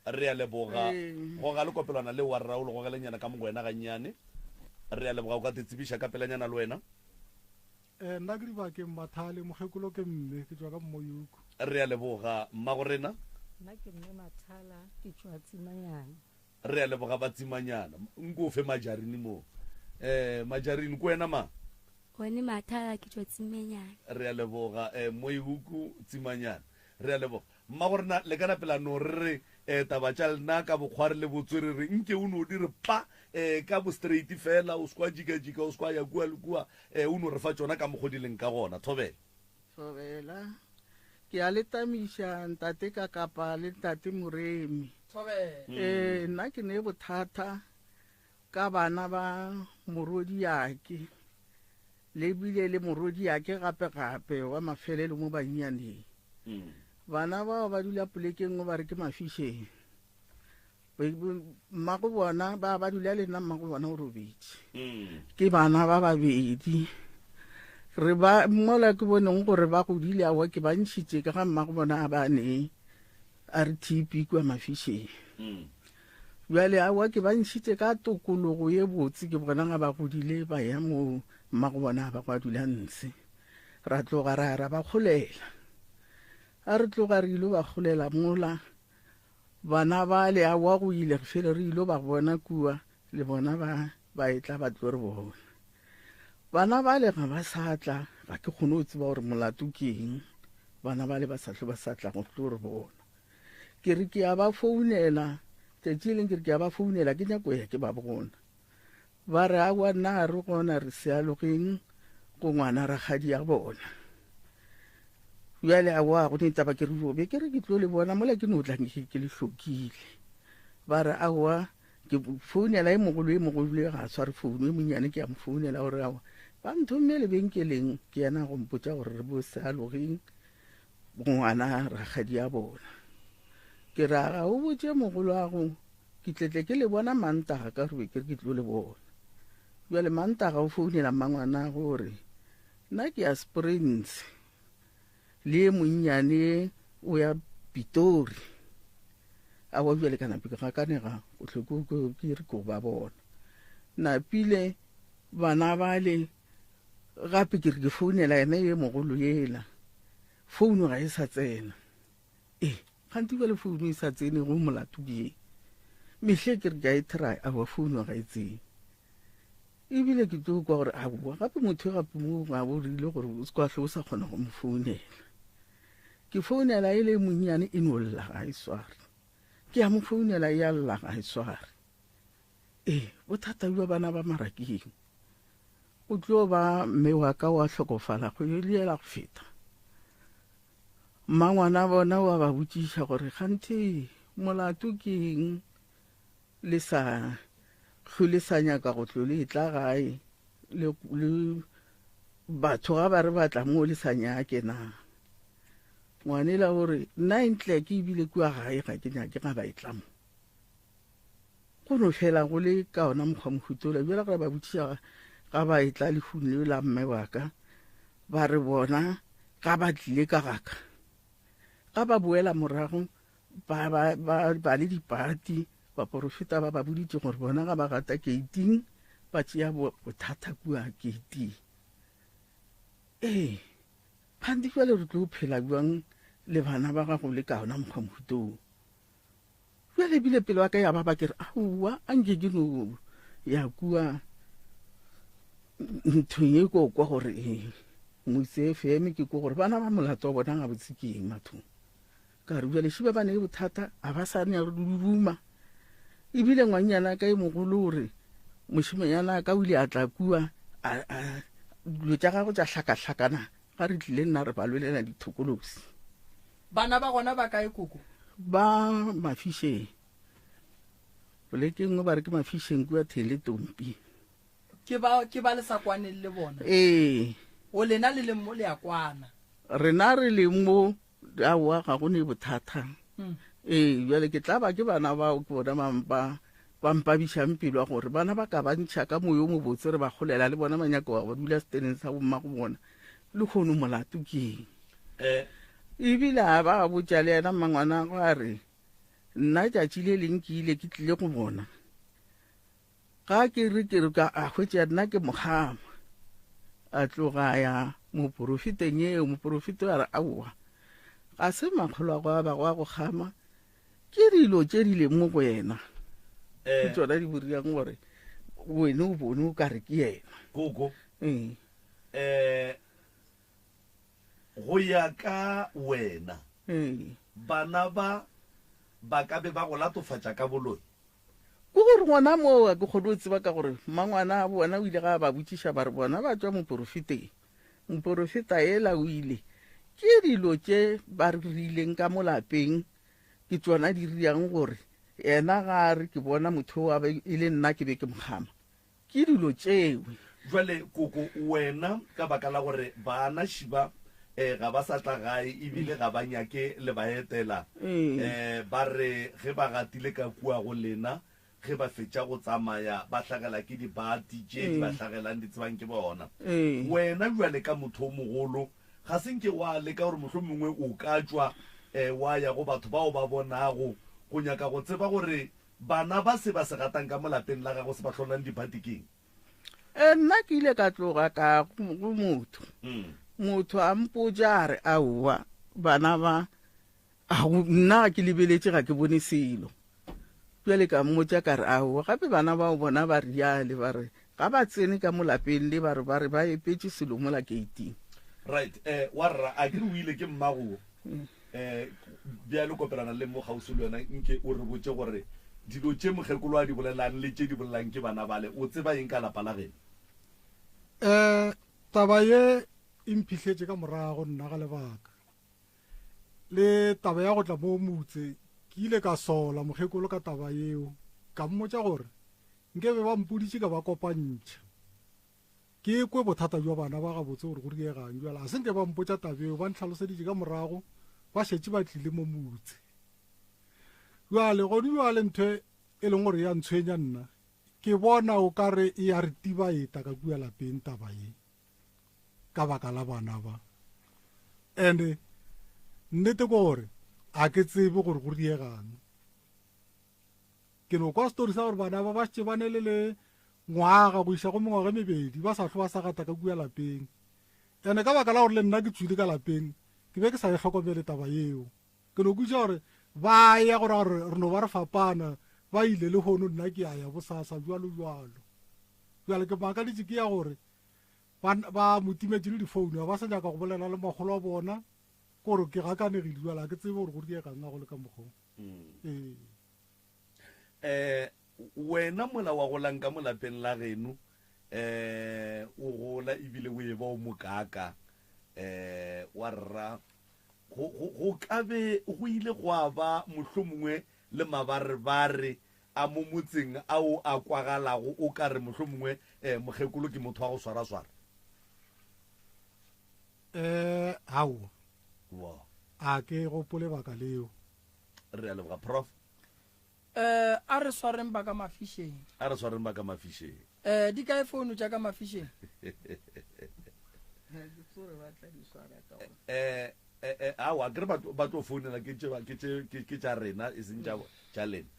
Re a leboga. Goga le kopelwana leo wa rra o le gogelenyana ka mo go wena gannyane. Re a leboga o ka te tsebiša ka pelanyana le wena.
Eh, nna ke Dibakeng Mathale, mokgekolo ke mme, ke tšwa ka Mmoyuku.
Re a leboga mmago rena.
Nna ke mme Mathala, ke tšwa Tsimanyana.
Re a leboga ba Tsimanyana. Nko o fe Majarini mo. Eh, Majarini, ke wena mang?
Gone Mathala, ke tšwa Tsimanyana.
Re a leboga eh, Mmoyuku, Tsimanyana. Re a leboga. Mmagorena, le ka napela no re re, eh, taba tša lena ka bokgwari le botswerere, nke o no di re pa, eh, ka bostraight feela, o se kwa jikajika, o se kwa ya kua le kua, eh, o no re fa tšona ka mokgo di leng ka gona. Thobela.
Thobela. Ke a le tamiša, Ntate Kakapa le Ntate Moremi.
Thobela.
Eh, nna ke ne bothata ka bana ba morwediake, le bile le morwediake gape-gape wa mafelelo mo bannyaneng. Bana bao ba dula polekeng o ba re ke mafišeng. Mmago bona ba ba dula le nna mmago bona o robetše. Ke bana ba babedi. Re ba mola ke boneng gore ba godile awa ke ba ntšhitše ka ga mmago bona a ba ne a re TB kua mafišeng. Bjale awa ke ba ntšhitše ka tokologo ye botse ke bona ga ba godile ba ya mo mmago bona a ba go a dula ntshe. Ra tloga ra ya ra ba kgolela. A re tloga re ilo ba kgolela mola bana bale awa go ile re fele re ilo ba bona kua le bona ba ba etla ba tlo re bona. Bana bale ga ba sa tla ga ke kgone go tseba gore molato ke eng bana bale ba sa hlwe ba sa tla go tlo re bona. Ke re ke a ba founela tšatši le leng ke re ke a ba founela ke nyako ya ke ba bona. Ba re, Aowa, nna ga re gona, re sealogeng go ngwana rakgadi ya bona. Bjale aowa, go ne taba ke re jo, be ke re ke tlo le bona mola ke no tla ke ke le hlokile. Ba re, Aowa, ke founela e mogolo, e mogolo e ga a sware founu, e monnyane ke a mo founela gore aowa, ba nthomme lebenkeleng, ke yena go mpotša gore re bo sealogeng go ngwana rakgadi ya bona. Ke re, a ga o botše mogoloago Ke tle tle ke le bona Mantaga ka gore be ke re ke tlo le bona. Bjale Mantaga o founela mmangwanagwe o re, Nna ke ya Springs le ye monnyane o ya Pitori. Aowa bjale ka nape ke gakanega go hlwe ke re ke ba bona. Napile bana bale gape ke re ke founela yena ye mogolo yela, founu ga e sa tsena. Ee, gantsi bjale founu e sa tsene go molato ke ye. Mehle ke re ke a e try, aowa founu ga e tsene. Ebile ke tlo kwa gore aowa gape motho gape mo ga o rile gore o se kwa hle o sa kgona go mo founela. Ke founela e le monnyane e no lla ga e sware. Ke a mo founela e a lla ga e sware. Ee, bothata bja bana ba marakeng. Go tlo ba mme wa ka wa hlokofala kgwedi yela go feta. Mmangwana bona wa ba botšiša gore kganthe molato ke eng le sa hlwe le sa nyaka go tlo le etla gae le, le batho ga ba re batla mo le sa nyake na. Ngwanela o re nna ntle ke ebile kua gae ga ke nyake ga ba etla mo. Go no fela go le ka ona mokgwa mohutola bjale ge ba botšiša ga ba etla lehung leo la mme wa ka ba re bona ga ba tlile ka gaka ga ba boela morago ba, ba, ba, ba le dipati baporofeta ba ba boditše gore bona ga ba gata keiting ba tšea bothata kua keiting ee phante jale re tlo phela bjang le bana ba gago le ka ona mokgwa mohutong Bjale ebile pelo ya ka ya baba ke re aowa a nke ke no ya kua nthong e ko kwa gore e motse fm ke ko gore bana ba molato wa bona gabotse ke eng mathong ka re bjale šiba ba ne le bothata a ba sa ne re ruma ebile ngwannyana ka e mogolo o re mošimanyana ka o ile a tla kua a, a, dilo tša gagwe tša hlakahlakana ga re tlile nna re ba lwelela dithokolosi.
Bana ba gona ba kae koko?
Ba Mafišeng. Poleke e nngwe ba re ke Mafišeng kua Thele Tompi.
Ke ba ke ba le sa kwaneng le bona?
Ee.
O lena le leng mo le a kwana?
Rena re leng mo aowa ga go ne bothata. Ee, bjale ke tla ba ke bana bao ke bona ba mpa ba mpabišang pelo ya gore bana ba ka ba ntšha ka moyo o mobotse re ba golela le bona ba nyaka go ba dula seteneng sa bomma go bona lehono molato ke eng?
Eh.
Ebile a ba botša le yena mmangwanagwe a re nna tšatši le leng ke ile ke tlile go bona Ga ke re ke re ka a hwetša nna ke mogama. A tloga a ya moporofeteng eo, moporofeta a re aowa, ga se makgolo a go a bago a go gama, ke dilo tše di leng mo go yena. Ke tšona di boriang gore wene o bone o ka re ke yena.
Koko.
Ee.
Eh, go ya ka wena,
Ee.
bana ba ba ka be ba go latofatša ka boloi?
Ke gore gona moo ga ke kgone go tseba ka gore mmangwana a bona o ile ga a ba botšiša ba re bona ba tšwa moporofeteng. Moporofeta yela o ile. Ke dilo tše ba re rileng ka mo lapeng ke tšona di riang gore yena ga a re ke bona motho o a be e le nna ke be ke mo kgama. Ke dilo tšewe.
Jwale koko wena ka baka la gore bana šiba eh, ga ba sa tla gae ebile ga ba nyake le ba etela eh, ba re ge ba gatile ka kua go lena ge ba fetša go tsamaya ba hlagela ke dibati tše di ba hlagelang di tsebang ke bona. Wena jwale ka motho o mogolo ga se nke wa leka gore mohlomongwe o ka tšwa eh, wa ya go batho bao ba bonago go nyaka go tseba gore Bana ba se ba se gatang ka mo lapeng la gago se ba hlolang dibati keng?
E, nna ke ile ka tloga ka go motho. Motho a mpotša a re, Aowa, bana ba, a go, nna ga ke lebeletše ga ke bone selo. Bjale ka mmotša ka re, Aowa, gape bana bao bona ba riale, ba re ga ba tsene ka mo lapeng le, ba re, ba re ba epetše selo mola keiting.
Right, eh, wa rra, a ke re o ile ke mmago. Um bjale kopelana le mo kgauswi le wena, nke o re botše gore dilo tše mokgekolo a di bolelang le tše di bolelang ke bana bale, o tseba eng ka lapa la geno?
Um taba ye e mphihletše ka morago nna ga lebaka le taba ya go tla mo motse, ke ile ka sola mokgekolo ka taba yeo, ka mmotša gore nke be ba mpoditše ka ba kopantšha. Ke kwe bothata bja bana ba gabotse gore go riegang. Bjale a se nke ba mpotša taba eo, ba ntlhaloseditše ka morago ba šetše ba tlile mo motse. Bjale gone bjale ntho e leng gore ya ntshwenya nna, ke bona o ka re e ya re tibaeta ka kua lapeng taba ye ka baka la bana ba. And nnete ke gore a ke tsebe gore go riegang. Ke no kwa story sa gore bana ba ba šetše ba ne le le ngwaga go iša go mengwaga e mebedi ba sa hlwe ba sa gata ka kua lapeng. Ene ka baka la gore le nna ke tšwile ka lapeng ke be ke sa e hlokomele taba yeo. Ke no kwešiša gore ba ya go ra gore re no ba re fapana, ba ile lehono nna ke a ya bosasa bjalo bjalo. Bjale ke makaditše ke ya gore ba, ba mo timetše le difounu ga ba sa nyaka go bolela le makgolo a bona, ke gore ke gakanegile bjale ga ke tsebe gore go diegang ga go le ka mokgwa wo. Ee.
Eh, wena mola wa golang ka mo lapeng la geno, eh, o gola ebile o eba o mokaaka, eh, wa rra, go, go, go ka be go ile gwa ba mohlomongwe le mabarebare a mo motseng ao a kwagalago o ka re mohlomongwe, eh, mokgekolo ke motho wa go swaraswara.
Eh, aowa.
Wa.
A ke gopole baka leo.
Re a leboga, Prof.
Eh, a re swareng ba ka mafišeng.
A re swareng ba ka mafišeng.
Eh, di kae founu tša ka mafišeng?
Eh, eh, eh, aowa, ke re ba tlo founela ke tše, ke tše, ke tša rena, e seng tša, tša lena.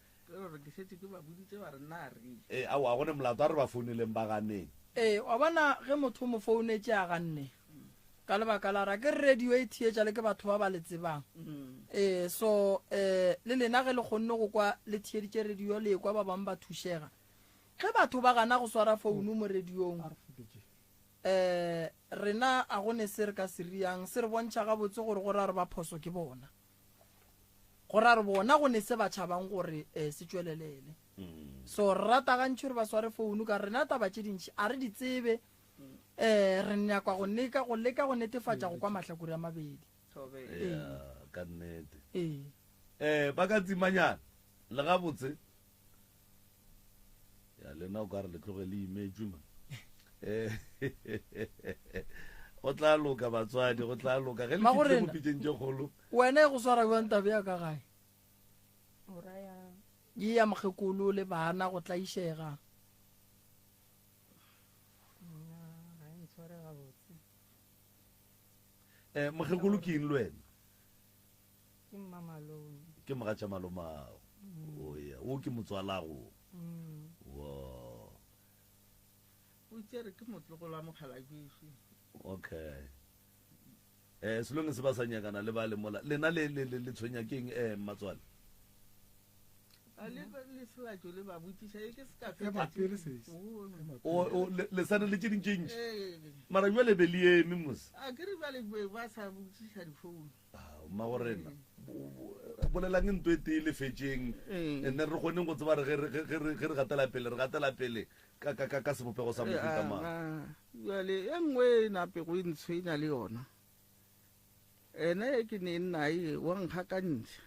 Ke šetše ke ba boditše ba re nna re.
Eh, aowa, go ne molato, a re ba founeleng ba ganeng.
Ee, wa bona ge motho o mo founetše a ganne, ka lebaka la ra ke re radio e theetša le ke batho ba ba le tsebang. Ee, so eh, le lena ge le kgonne go kwa le theeditše radio le ekwa ba bangwe ba thušega. Ge batho ba gana go swara founu mo radiong, eh, rena a go ne se re ka se riang, se re bontšha gabotse gore go ra re ba phoso ke bona. Go ra re bona go ne se ba tšhabang gore eh, se tšwelelele. So re rata gantši gore ba sware founu ka rena taba tše dintši a re di tsebe. Um re nyaka go neka go leka go netefatša go kwa mahlakore a mabedi.
Ya, ka nnete.
Ee.
Eh, ba ka tsimanyana le gabotse. Ya lena o ka re le tloge le imetšwe man. Eh, go tla loka batswadi, go tla loka ge le fihlile mo pitšeng tše kgolo.
Wena e go swara bjang taba ya ka gae?
O raya
Ye ya mokgekolo le bana go tlaišega.
Nna ga e ntshware gabotse.
Eh, mokgekolo ke eng le wena?
Ke mmamalome.
Ke mogatša malomago.
Mm.
O ya, o ke motswalago.
Mm.
Wa.
O tšere ke motlogolo wa mokgalabješu.
Okay. Eh, selong se ba sa nyakana le ba le mola. Lena le le le tshwenya keng eh mmatswale?
A le le selatšo le ba botšiša e ke se ka
E mapele sesi.
O o le le sane le tše ding tše ntši.
Ee.
Mara jwale be le eme mos.
A ke re bjale be ba sa botšiša difounu.
Mmagorena bolelang nto e tee le fetšeng and then re kgoneng go tseba re ge re ge re ge re gatela pele re gatela pele ka ka ka ka sebopego sa mohuta mang.
Bjale e nngwe e napego e ntshwenya le yona ena e ke neng nae wa nkgakantšha.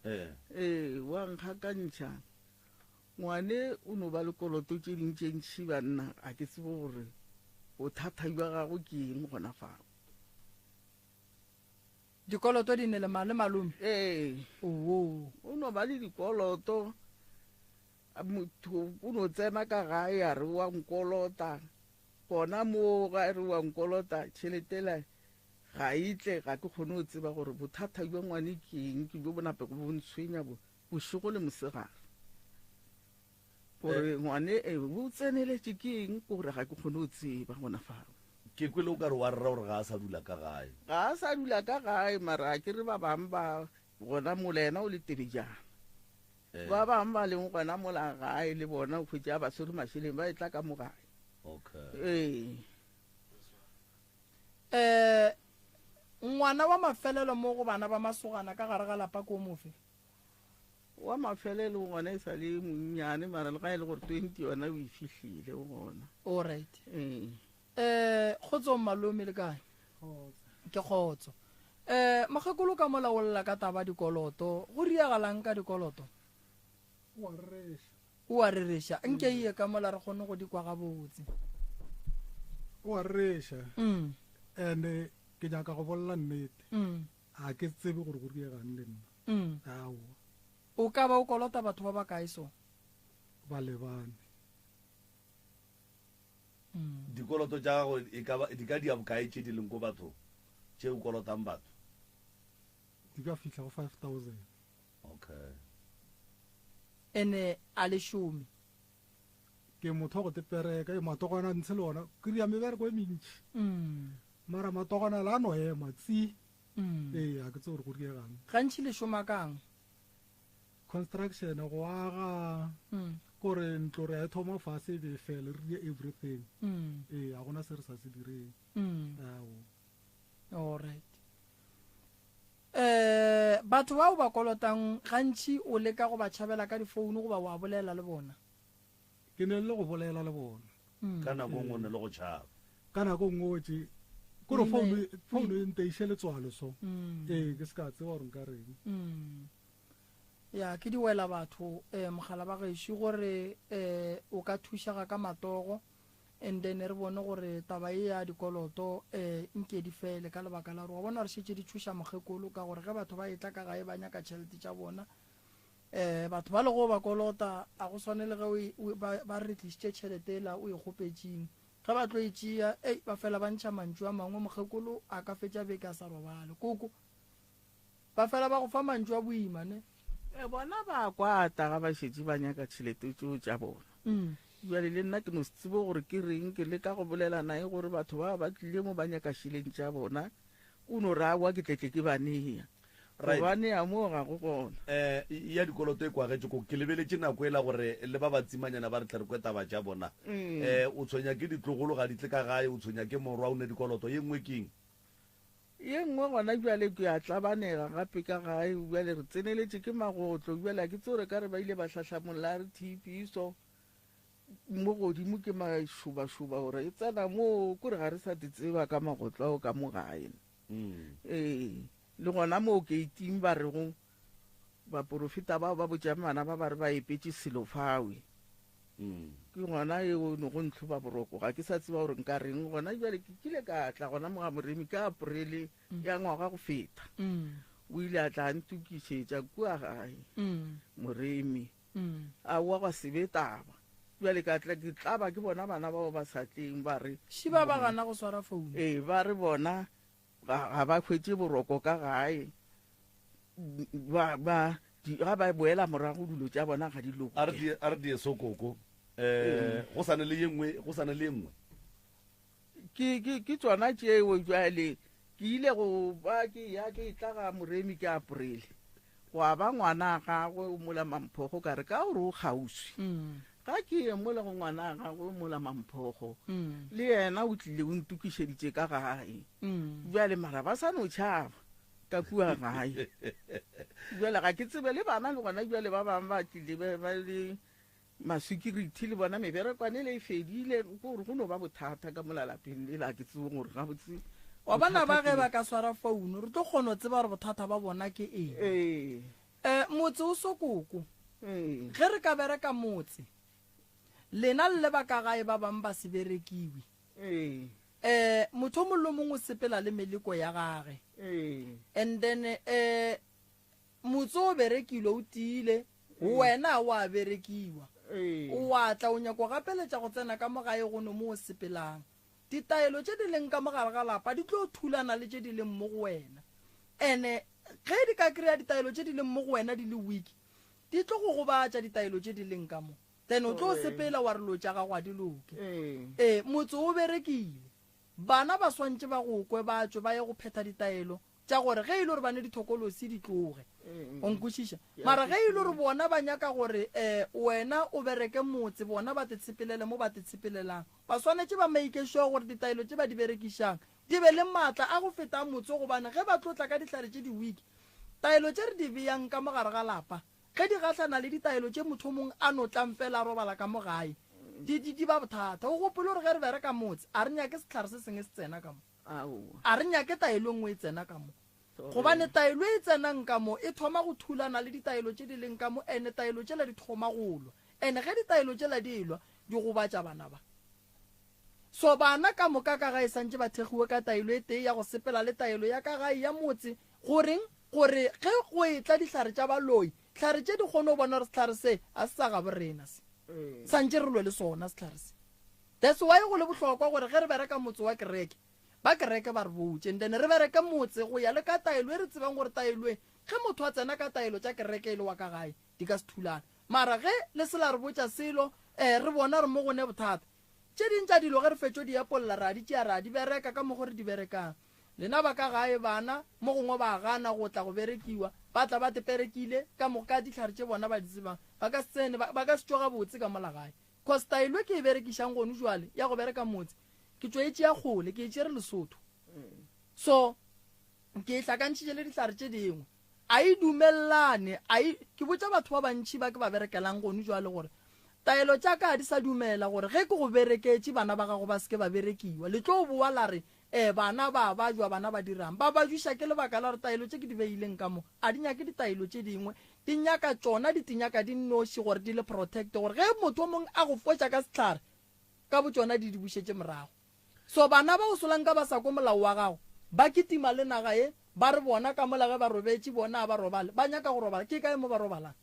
Ee.
Ee, wa nkgakantšha. Ngwane o no ba le koloto tše ding tše ntši banna, ga ke tsebe gore bothata bja gagwe ke eng gona fao.
Dikoloto di ne le le malome?
Ee.
Owoo.
O no ba le dikoloto. Motho o no tsena ka gae a re wa nkolota. Gona moo ga re wa nkolota tšhelete ela ga e tle, ga ke kgone go tseba gore bothata bja ngwane ke eng, ke bjo bo napego bo ntshwenya bo bošego le mosegare. Gore ngwane e bo tseneletše ke eng, ke gore ga ke kgone go tseba gona fao.
Ke kwele o ka re wa rera gore ga a sa dula ka gae.
Ga a sa dula ka gae, mara ke re ba bang ba gona mola yena o le tebejana. Ba bang ba leng gona mola gae le bona o hwetše a ba swere mašeleng ba etla ka mo gae.
Okay.
Ee.
Eh, ngwana wa mafelelo mo go bana ba masogana ka gare ga lapa ke o mofe?
Wa mafelelo gona e sa le monnyane, mara le ga e le gore 20 yona o e fihlile o gona.
All right.
Ee.
Eh, kgotsong malome le kae? Ke kgotso. Eh, mokgekolo ka mola o lla ka taba dikoloto, go riagalang ka dikoloto?
O a rereša.
O a rereša. Nke iye ka mola re kgone go di kwa gabotse.
O a rereša.
Mm.
Ene ke nyaka go bolela nnete.
Mm.
A ke tsebe gore go riegang le nna.
Mm.
Aowa.
O ka ba o kolota batho ba bakae so?
Ba lebane.
Dikoloto tša gago e ka ba di ka dia bokae tše di leng ko bathong, tše o kolotang batho?
Di ka fihla go 5000.
Okay.
Ene a le šome.
Ke motho wa go tepereka, e matogwana ntshe le ona, ke ria mebereko e mentši.
Mm.
Mara matogwana la no ema tsi.
Mm.
Ee, a ke tsebe gore go diegang.
Gantši le šoma kang?
Construction, go aga,
Mm.
kore ntlo re a e thoma fase e be e fele, re dire everything.
Mm.
Ee, a gona se re sa se direng.
Mm.
Aowa.
All right. Eh, batho bao ba kolotang gantši o leka go ba tšhabela ka difounu goba wa bolela le bona?
Ke ne le go bolela le bona.
Mm.
Ka nako nngwe o ne le go tšhaba.
Ka nako nngwe tše kore
O ime-
founu founu e nteiše letswalo so.
Mm.
Ee, ke se ka tseba gore nka reng.
Mm. Ya, ke di wela batho eh mogala ba gešo gore eh o ka thušega ka matogo and then re bone gore taba ye ya dikoloto eh nke di fele ka lebaka la gore wa bona re šetše di tšhoša mokgekolo ka gore ge batho ba etla ka gae ba nyaka tšhelete tša bona eh batho ba lego ba kolota a go swane le ge o e, o, ba, ba re tlišitše tšhelete ela o e kgopetšeng ge ba tlo e tšea ei ba fela ba ntšha mantšu a mangwe mokgekolo a ka fetša beke a sa robale koko Ba fela ba go fa mantšu a boima, ne?
E, bona ba kwata ga ba šetše ba nyaka tšhelete tšeo tša bona. Bjale le nna ke no se tsebe gore ke reng, ke leka go bolela naye gore batho ba ba tlile mo ba nyaka šeleng tša bona, o no re aowa ke tletle ke ba nea.
Right.
Go ba nea moo ga go gona.
Eh, ya dikoloto e kwagetše ko ke lebeletše nako ela gore le ba batsimanyana ba re tle re kwe taba tša bona. Eh, o tshwenya ke ditlogolo ga di tle ka gae, o tshwenya ke morwa o ne dikoloto, ye nngwe ke eng?
Ye nngwe gona bjale ke a tlabanega gape ka gae, bjale re tseneletše ke magotlo, bjale a ke tsebe gore ka re ba ile ba hlahlamolla re TB so. Mo godimo ke mašobašoba gore e tsena mo kore ga re sa di tseba ka magotlo ao ka mo gae. Ee, le gona moo keiting ba rego baporofeta bao ba botšang bana ba ba re ba epetše selo fawe. Ke gona eo no go ntlhoba boroko ga ke sa tseba gore nka reng gona jwale ke kile ka tla gona mo ga Moremi ka Aprele ya ngwaga go feta. O ile a tla a ntokišetša kua gae Moremi. Aowa gwa se be taba. Bjale ka tla ke tlaba ke bona bana bao ba sa tleng ba re.
Šiba ba gana go swara founu.
Ee, ba re bona ga, ga ba hwetše boroko ka gae. Ba, ba, di, ga ba boela morago dilo tša bona ga di loke.
A re die, a re die so koko. Eh, go sa ne le ye nngwe, go sa ne le ye nngwe.
Ke, ke, ke tšona tšeo bjale. Ke ile go ba ke ya ke tla ga Moremi ke April. Gwa ba ngwana a gagwe o mola Mamphogo ka re ka gore o kgauswi. Ga ke ye mola go ngwana a gagwe o mola Mamphogo. Le yena o tlile o ntokišeditše ka gae. Bjale mara ba sa no tšhaba ka kua gae. Bjale ga ke tsebe le bana le gona bjale ba bangwe ba tlile ba, ba le Maswikirithi le bona meberekwane ele e fedile, ke gore go no ba bothata ka mola lapeng lela, ga ke tsebe gore gabotse
Wa bona
bothata
ba
ke
ge ba
eng.
ka swara founu re tlo kgona go tseba gore bothata ba bona ke eng.
Ee.
Um motse o sokoko.
Ee.
Ge re ka bereka motse, lena le le ba ka gae ba bang ba se berekiwe.
Ee.
Um motho o mongwe le o mongwe o sepela le meleko ya gage.
Ee.
And then um Motse o berekilwe o tiile, wena wa berekiwa. O a tla o nyako gapeletša go tsena ka mo gae go no mo o sepelang. Ditaelo tše di leng ka mo gare ga lapa di tlo thulana le tše di leng mo go wena. Ene ge di ka kry-a ditaelo tše di leng mo go wena di le weak, di tlo go gobatša ditaelo tše di leng ka mo. Then o tlo sepela wa re lo tša gago a di loke. Ee, motse o berekile. Bana ba swantše ba go kwe ba tšwe ba ye go phetha ditaelo tša gore ge e le gore ba ne dithokolosi di tloge. O nkwešiša? Mara ge e le gore bona ba nyaka gore um wena o bereke motse, bona ba te tshepelele mo ba te tshepelelang, ba swanetše ba make sure gore ditaelo tše ba di berekišang di be le maatla a go feta a motse gobane ge ba tlo tla ka dihlare tše di weak, taelo tše re di beyang ka mo gare ga lapa ge di gahlana le ditaelo tše motho o mongwe a no tlang fela a robala ka mo gae, di, di, di ba bothata. O gopole gore ge re bereka motse a re nyake sehlare se sengwe se tsena ka mo. A re nyake taelo e nngwe e tsena ka mo. Gobane taelo e tsenang ka mo e thoma go thulana le ditaelo tše di leng ka mo, ene taelo tšela di thoma go lwa. Ene ge ditaelo tšela di elwa, di gobatša bana ba. So bana ka moka ka gae santše ba thekgiwe ka taelo e tee ya go sepela le taelo ya ka gae ya motse. Goreng? Gore ge go etla dihlare tša baloi, hlare tše di kgone go bona gore sehlare se a se sa gabo rena se. Santše re lwe le sona sehlare se. That's why go le bohlokwa gore ge re bereka motse wa kereke, ba kereke ba re botše and then re bereke motse go ya le ka taelo e re tsebang gore taelo e ge motho a tsena ka taelo tša kereke e le wa ka gae di ka se thulane. Mara ge le se la re botša selo eh re bona re mo go ne bothata. Tše ding tša dilo ge re fetšo di epolla ra di tšea ra di bereka ka mokgo re di berekang. Lena ba ka gae bana mo gongwe ba gana go tla go berekiwa, ba tla ba teperekile ka moka dihlare tše bona ba di tsebang. Ba ka se tsene, ba ka se tšwe gabotse ka mola gae. Cause taelo e ke e berekišang gonu jwale ya go bereka motse, ke tšo e tšea kgole, ke e tšere Lesotho. So ke e hlakantšhitše le dihlare tše dingwe. A e dumellane, a e, ke botša batho ba bantši ba ke ba berekelang gonu jwale gore taelo tša ka ga di sa dumela gore ge ke go bereketše bana ba gago ba se ke ba berekiwa. Le tlo bowa la re, Ee, bana ba a bajwa, bana ba dirang? Ba bajwiša ke lebaka la gore taelo tše ke di beileng ka mo a di nyake ditaelo tše dingwe, di nyaka tšona di tinyaka di nnoši gore di le protect gore ge motho o mongwe a go foša ka sehlare ka botšona di di bušetše morago. So bana ba o solanka ba sa kwe molao wa gago, ba kitima le naga ye, ba re bona ka mola ge ba robetše bona a ba robale, ba nyaka go robala, ke kae mo ba robalang?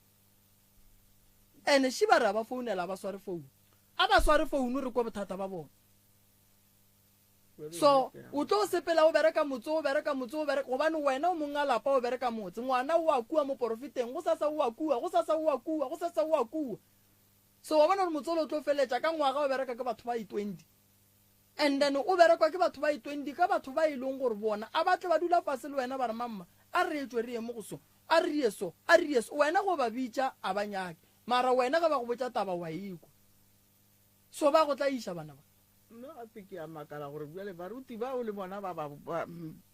Ene ši ba re a ba founela a ba sware founu, a ba sware founu re kwe bothata ba bona. So o tlo sepela o bereka motse o bereka motse o bereka gobane wena o mong a lapa o bereka motse ngwana o a kua moporofeteng go sasa o a kua go sasa o a kua go sasa o a kua so wa bona gore motse ole o tlo feletša ka ngwaga o bereka ke batho ba i 20 and then o berekwa ke batho ba i 20 ka batho ba e leng gore bona a batle ba dula fase le wena ba re mamma a re etšwe re ye mo go so a re ye so a re ye so wena go ba bitša a ba nyake mara wena ge ba go botša taba wa ikwa So ba go tlaiša bana ba.
Mme gape ke a makala gore bjale baruti bao le bona ba ba, ba,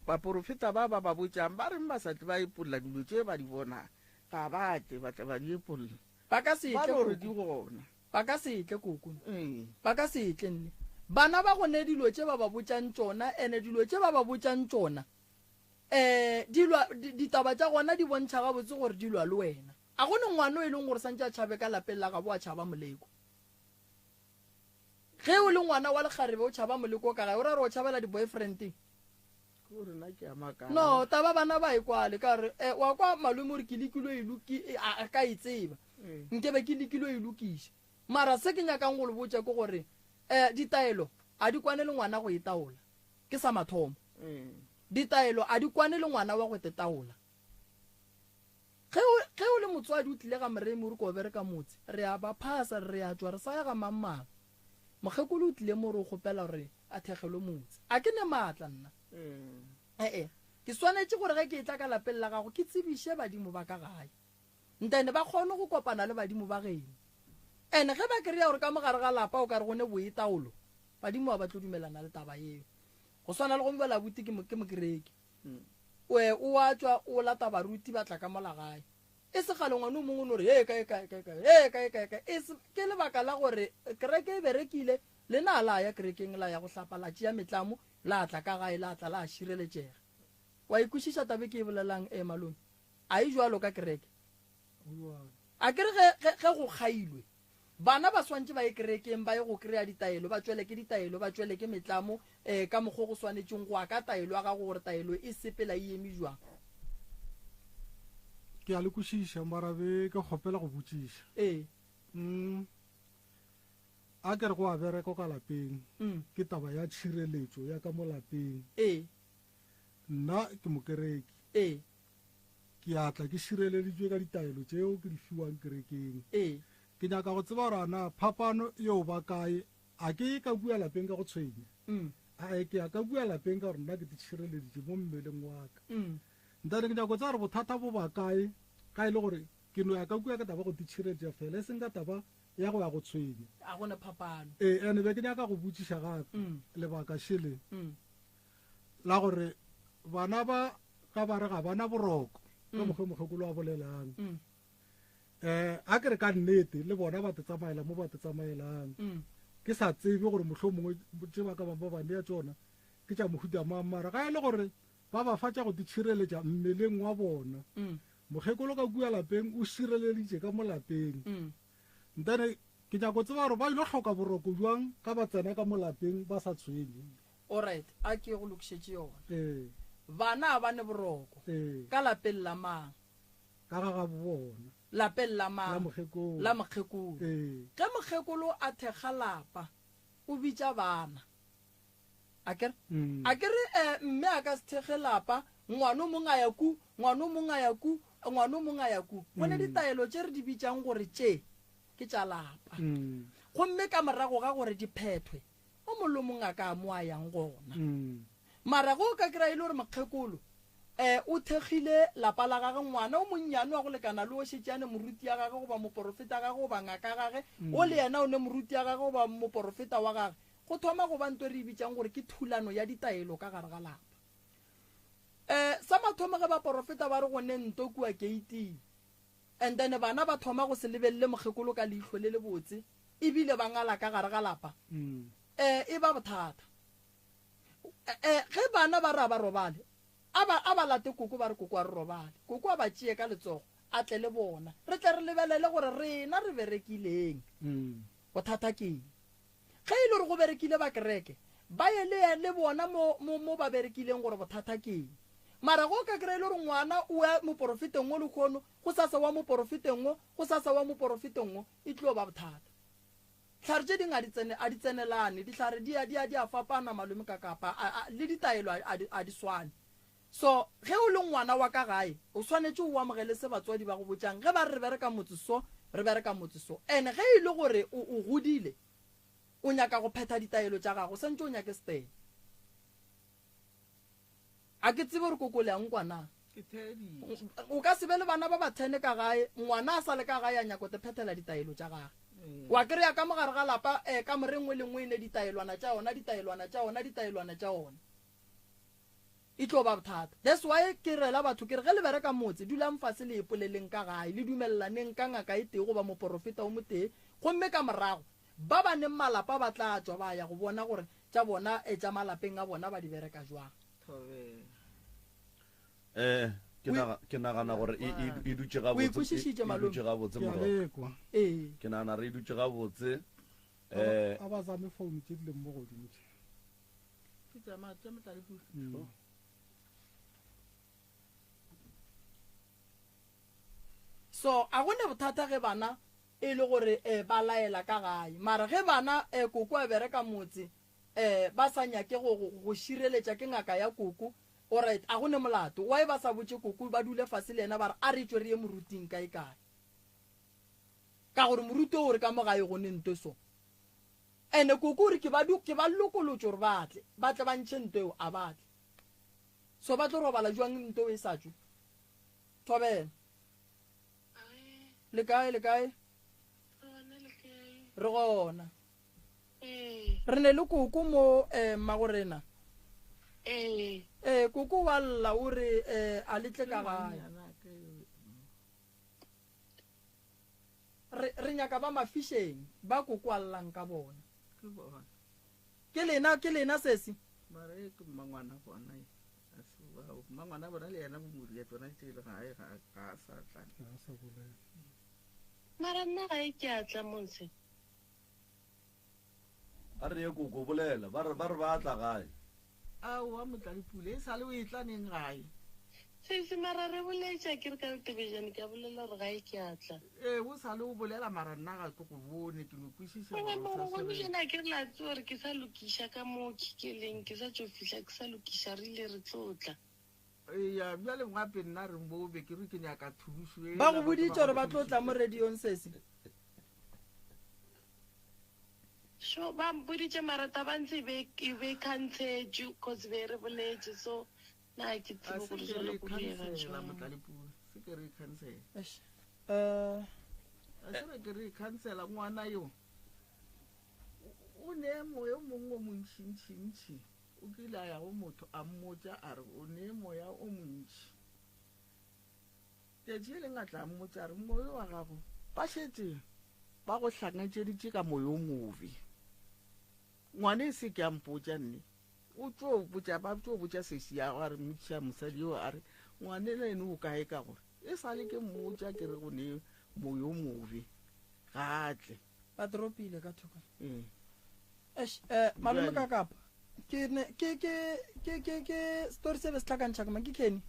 baporofeta ba ba ba botšang ba reng ba sa tle ba epolla dilo tše ba di bonang? Ga ba tle ba tla ba di epolla.
Ba ka se
Ba
tle
no re di
koko.
gona.
Ba ka se tle, koko. Ba ka se tle, nne. Bana ba go ne dilo tše ba ba botšang tšona, ene dilo tše ba ba botšang tšona, um di lwa, ditaba tša gona di bontšha gabotse gore di lwa le wena. A go ne ngwana o e leng gore santše a tšhabe ka lapeng la gabo a tšhaba moleko. Ge o le ngwana wa lekgarebe o tšhaba moleko ka gae, o ra gore o tšhabela di-boyfriend-eng? No, taba bana ba e kwale ka re, eh, wa kwa malome o re ke lekile e loki, e, a, a ka e tseba. Mm. Nke be ke lekile e lokiša. Mara se ke nyakang go le botša ke gore, eh, ditaelo a di kwane le ngwana go e taola. Ke sa mathomo. Mm. Ditaelo a di kwane le ngwana wa go te taola. Ge o, ge o le motswadi o tlile ga Moremi o re ko bereka motse, re a ba phasa, re a tšwa re sa ya ga mang mang. Mokgekolo o tlile mo re o kgopela gore a thekgelwe motse. A ke ne maatla nna? E-e. Ke swanetše gore ge ke etla ka lapeng la gago ke tsebiše badimo ba ka gae. Ntene ba kgone go kopana le badimo ba geno. Ene ge ba kry-a gore ka mo gare ga lapa o ka re go ne boitaolo, badimo ga ba tlo dumelana le taba yeo. Go swana le go mbela abuti ke, ke mokereki. O, o a tšwa o lata baruti ba tla ka mola gae. E se kgale ngwana o mongwe o no re, Hee, kae, kae, kae, kae, hee, kae, kae, kae. E se, ke lebaka la gore kereke e berekile, lena la ya kerekeng la ya go hlapa, la tšea metlamo, la tla ka gae, la tla la šireletšega. Wa e kwešiša taba e ke e bolelang, ee, malome? A e bjalo ka kereke? A ke re ge, ge, ge go kgailwe, bana ba swantše ba ye kerekeng ba ye go kry-a ditaelo, ba tšwele ke ditaelo, ba tšwele ke metlamo, eh, ka mokgo go swanetšeng go ya ka taelo ya gago gore taelo e sepela e eme jwang.
Ke a le kwešiša, mara be ke kgopela go botšiša.
Ee.
Mm. A ke re go a bereko ka lapeng.
Mm.
Ke taba ya tšhireletšo ya ka mo lapeng.
Ee.
Nna ke mokereki.
Ee.
Ke a tla ke šireleditšwe ka ditaelo tšeo ke di fiwang kerekeng.
Ee.
Ke nyaka go tseba gore a na phapano yeo ba kae. A ke ye ka kua lapeng ka go tshwenya? Ae, ke ya ka kua lapeng ka gore nna ke te tšhireleditše mo mmeleng wa ka. Ntate, ke nyaka go tseba gore bothata bo ba kae, ga e le gore ke no ya ka kua ka taba go te tšhireletša fela, e seng ka taba ya go ya go tshwenya.
A go ne phapano.
Ee, ene be ke nyaka go botšiša gape lebaka šele la gore bana ba ka ba re ga bana boroko ka mokgwa mokgekolo a bolelang um a ke re ka nnete le bona ba te tsamaela mo ba te tsamaelang ke sa tsebe gore mohlho mongwe tše ba ka bang ba ba nea tsona ke tša mohuta mang mara ga e le gore ba ba fa tša go titšhireletša mmeleng wa bona mokgekolo ka kua lapeng o šireleditše ka mo lapeng ntane ke nyako tseba gore ba ile hloka boroko jwang ka ba tsena ka mo lapeng ba sa tshwenye
Alright, a ke go lokišetše yona.
Ee.
Bana a ba ne boroko.
Ee.
Ka lapeng la mang?
Ka ga gabo bona.
Lapeng la mang?
La mokgekolo.
La mokgekolo.
Ee.
Ge mokgekolo a thekga lapa, o bitša bana. A ke re?
Mm.
A ke re eh, mme a ka se thekge lapa, ngwana o mongwe a ya ku, ngwana o mongwe a ya ku, ngwana o mongwe a ya ku. Go ne
Mm.
ditaelo tše re di bitšang gore tše ke tša lapa.
Mm.
Gomme ka morago ga gore di phethwe, O mong le o mong a ka mo a yang gona. Mara ge o ka kry-a e le gore mokgekolo um o thekgile lapa la gage, ngwana o monnyane wa go lekana le o šetše a ne moruti ya gage goba moporofeta ya gage goba ngaka ya gage, o le yena o ne moruti ya gage goba moporofeta wa gage, go thoma go ba nto e re e bitšang gore ke thulano ya ditaelo ka gare ga lapa. Um sa mathomo ge baporofeta ba re go ne nto kua keiting, and then bana ba thoma go se lebelele mokgekolo ka leihlo le lebotse, e bile ba ngala ka gare ga lapa, e, e ba bothata. E, ge bana ba re a ba robale, a ba, a ba late koko ba re koko a re robale. Koko a ba tšee ka letsogo, a tle le bona. Re tle re lebelele gore rena re berekileng. Bothata ke eng? Ge e le gore go berekile ba kereke, ba ye le, le bona mo, mo, mo ba berekileng gore bothata ke eng. Mara ge o ka kry-a e le gore ngwana o ya moporofeteng wo lehono, gosasa wa moporofeteng wo, gosasa wa moporofeteng wo, e tlo ba bothata. Dihlare tše dingwe a di tsene, a di tsenelane, dihlare di a, di a, di a fapana malome ka kapa, a, a, le ditaelo a, a di, a di swane. So, ge o le ngwana wa ka gae, o swanetše o amogele se batswadi ba go botšang ge ba re re bereka motse so, re bereka motse so. And ge e le gore o, o godile, o nyaka go phetha ditaelo tša gago, o santše o nyake stene. A ke tsebe gore koko le a nkwa na.
Ke theeditše.
O ka se be le bana ba ba thene ka gae, ngwana a sa le ka gae a nyaka go te phethela ditaelo tša gage. Wa kry-a ka mo gare ga lapa, eh, kamore e nngwe le nngwe e ne ditaelwana tša yona, ditaelwana tša yona, ditaelwana tša ona. E tlo ba bothata. That's why ke rela batho ke re ge le bereka motse dulang fase le ipoleleng ka gae le dumelelaneng ka ngaka e tee goba moporofeta o motee gomme ka morago ba ba neng malapa ba tla tšwa ba ya go bona gore tša bona tša malapeng a bona ba di bereka jwang.
Thobela.
Eh, ke naga, ke nagana gore e, e, e dutše
O e
gabotse, e,
kwešišitše
e
malome?
dutše gabotse
Ke a
morwa.
lekwa.
Ee.
Ke nagana re e dutše gabotse.
A ba,
Eh,
a ba zame phone tše di leng mo godimo tše.
Ke tša ma- tša Motlalepule.
Mm.
So a go ne bothata ge bana e le gore eh, ba laela ka gae. Mara ge bana eh, koko a bereka motse eh, ba sa nyake go, go, go šireletša ke ngaka ya koko, alright, a go ne molato. Why ba sa botše koko ba dule fase le yena ba re a re tšwe re ye moruting kae kae? Ka gore moruti o re ka mo gae go ne nto so. Ene koko o re ke ba du, ke ba lokolotše gore ba tle, ba tle ba ntšhe nto eo, a ba tle. So ba tlo robala jwang nto e sa tšwe? Thobela. Le kae, le kae? Re gona. Re ne le koko mo eh, mmagorena. Ee, koko wa lla o re eh, a le tle ka gae. Re, re nyaka ba mafišeng ba koko a llang ka bona.
Ke bona.
Ke lena, ke lena sesi?
Mara e ke mmangwana bona e. A se bao. Mmangwana bona le yena bomoria tsona tše le gae ga ga a sa tla.
Ga a sa bolela.
Mara nna gae ke a tla monse.
A re ye koko bolela, ba re ba re ba tla gae.
Aowa Motlalepule, e sa le o etla neng gae?
Sesi, mara re boletše akere ka Letebejane, ke a bolela gore gae ke a tla.
Ee, o sa le o bolela mara nna ga ke go bone, ke no kwešiša
Ee,
gore o
mara
sa
gone
swere.
bjale akere la tseba gore ke sa lokiša ka mo khikeleng, ke sa tšo fihla ke sa lokiša, re ile re tlo tla.
Eya, bjale gape nna re mo be ke re ke nyaka thušo
Ba
yela
go
batho ba
boditše
go
gore ba tlo tla mo
thušitše.
radiong sesi?
Sho, ba mpoditše mara taba ntse e be e be khantshetšwe cause be re boletše so na ga ke
A
tsebe
se
gore
ke
jwale
re
go diega
khansela
jwang.
Motlalepule, se ke re khansela.
Eish. Eh,
A se re ke re khansela ngwana yo o ne moya o mongwe o montšintšintši o kile a ya go motho a mmotša a re o ne moya o montši tšatši le leng a tla mmotša a re moyo wa gago ba šetše ba go hlangantšeditše ka moyo o mobe ngwane e se ke a mpotša nne o tlo botša ba tlo botša sesi ya a re mmotšiša mosadi yo a re ngwane le ene o kae ka gore e sale ke mmotša ke re go ne moyo o mobe ga a tle
ba dropile ka thoko
ee
Eish, eh, malome
Bjale.
ka kapa ke ne ke ke ke ke ke story se be se tlhakantšha ke mang ke Kenny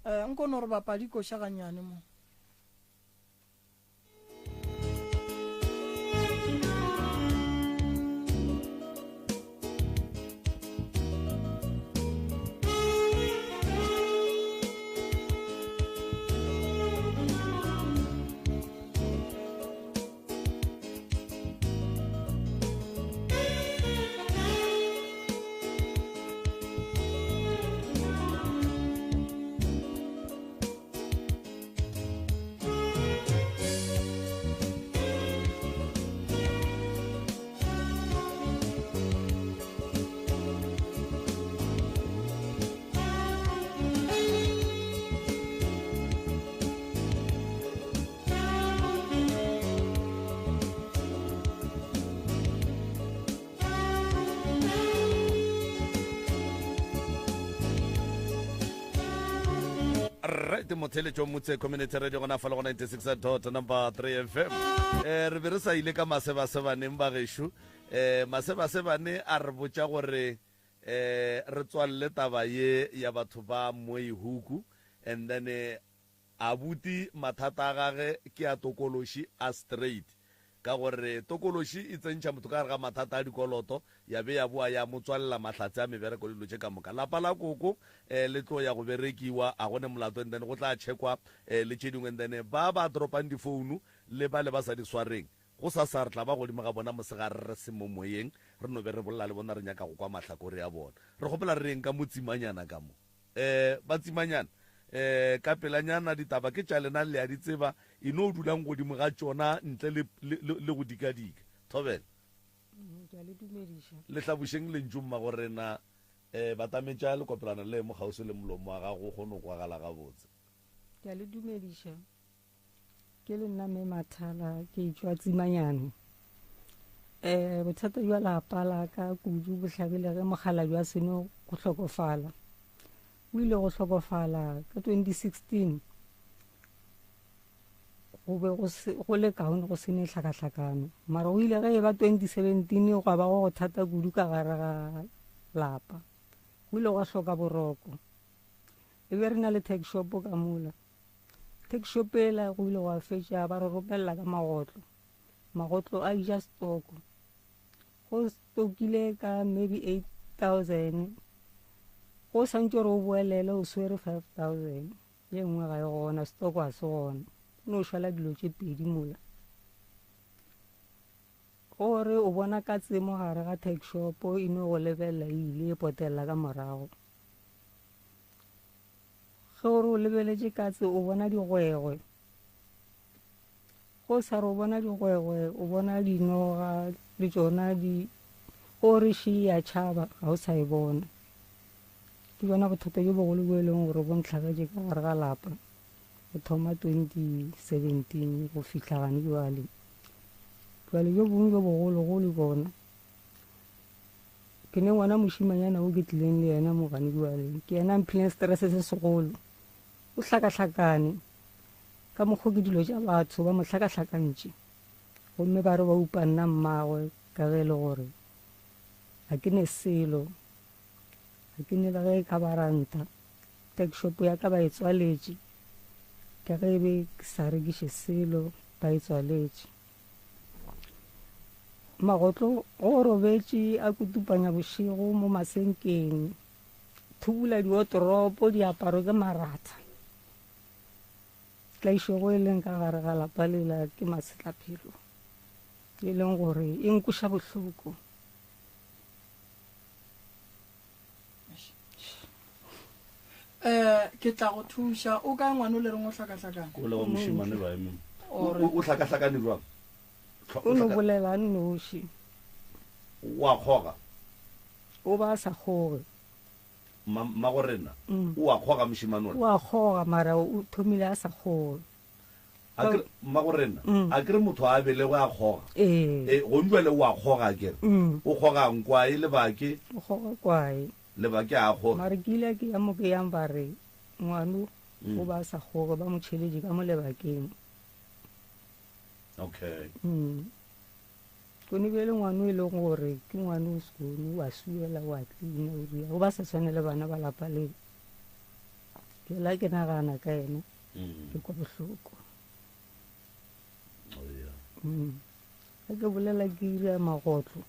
eh nko no re bapadi koša ganyane mo
Right motheletšo motse community radio gona fa le go 96 dot number 3 fm eh re be re sa ile ka masebasebaneng ba gešo eh masebasebane a re botša gore eh re tswalle taba ye ya batho ba moihuku and then eh, Abuti mathata a gage ke a tokološi a straight ka gore tokološi e tsentšha motho ka gare ga mathata a dikoloto ya be ya boa ya mo tswalela mahlatse a mebereko le dilo tše ka moka. Lapa la koko le tlo ya go berekiwa a go ne molato and then go tla checkwa le tše dingwe and then ba ba dropang difounu le bale ba sa di swareng gosasa re tla ba godimo ga bona mosegare re se mo moyeng re no be re bolela le bona re nyaka go kwa mahlakore a bona. Re kgopela re reng ka motsimanyana ka mo. Eh, batsimanyana, eh, ka pelanyana ditaba ke tša lena le a di tseba, e no dulang godimo ga tšona ntle le, le, le, le go dikadika. Thobela.
Mm, ke a le dumediša.
Le hlabošeng lentšu mmagorena. Um batametša lekopelwana le mo kgauswi le molomo wa gago o kgone go kwagala gabotse.
Ke a le dumediša. Ke le nna Mme Mathala, ke tšwa Tsimanyane. Um bothata jwa lapa la ka kudu bo hlabile ge mokgalabje a seno go hlokofala. O ile go hlokofala ka 2016 go be go se go le kaone go se ne hlakahlakano mara o ile ge e ba 2017 gwa ba go go thata kudu ka gare ga lapa go ile gwa hloka boroko e be re na le tax shop ka mola tax shop ela go ile gwa fetša ba re romelela ka magotlo magotlo a ija stoko go stokile ka maybe 8000 go santse gore o boelele o swere 5000 Ye nngwe ga e gona, setoko ga se gona. O no šala dilo tše pedi mola. Gore o bona katse mo gare ga tuck shop e no go lebelela e ile e potelela ka morago. Ge o re o lebeletše katse o bona digwegwe. Go sa re o bona digwegwe, o bona dinoga le tšona di go re še ya tšhaba ga o sa e bona. Ke bjona bothata bjo bogolo bjo e leng gore bo ntlhagetše ka gare ga lapa go thoma 2017 go fihla gane bjale. Bjale bjo bongwe bjo bogologolo bona ke ne ngwana mošimanyana o ke tlileng le yena mo gane bjale ke yena a mphileng stress se segolo o hlakahlakane Ka mokgo ke dilo tša batho ba mo hlakahlakantše, gomme ba re ba upa nna mmagwe ka ge e le gore ga ke ne selo, ga ke ne le ge e ka ba ranta. Tuck-shop ya ka ba e tswaletše ka ge e be ke sa rekiše selo, ba e tswaletše. Magotlo go robetše a kutupanya bošego mo masenkeng, thubula diotoropo, diaparo ke maratha. Tlaišego e leng ka gare ga lapa lela ke masetlapelo, e leng gore e nkweša bohloko.
Um ke tla go thuša. O kae ngwana o le reng o hlakahlakane?
Ko le wa mošemane ba eme. O hlakahlakane jwang?
O no bolela a nnoši.
Wa kgoga?
O ba a sa kgoge.
Mma, mmagorena, o a kgoga mošemane ola?
O a kgoga, mara o thomile a sa kgoge.
A ke re, mmagorena, a ke re motho a belegwe a kgoga?
Ee.
E, gong jwale o a kgoga, a ke re? O kgogang, kwae, lebake?
O kgoga kwae.
Lebake a kgoge.
Mara ke ile ke ya mo ke yang ba re, ngwano o ba a sa kgoge, ba mo tšheletše ka mo lebakeng.
Okay.
Kone bjale ngwano e leng gore ke ngwano o sekone, wa suela, wa tlina, o ria, o ba sa tshwane le bana ba lapa leo. Bjale ke nagana ka yena, ke kwa bohloko. Ge ke bolela ke ira magotlo,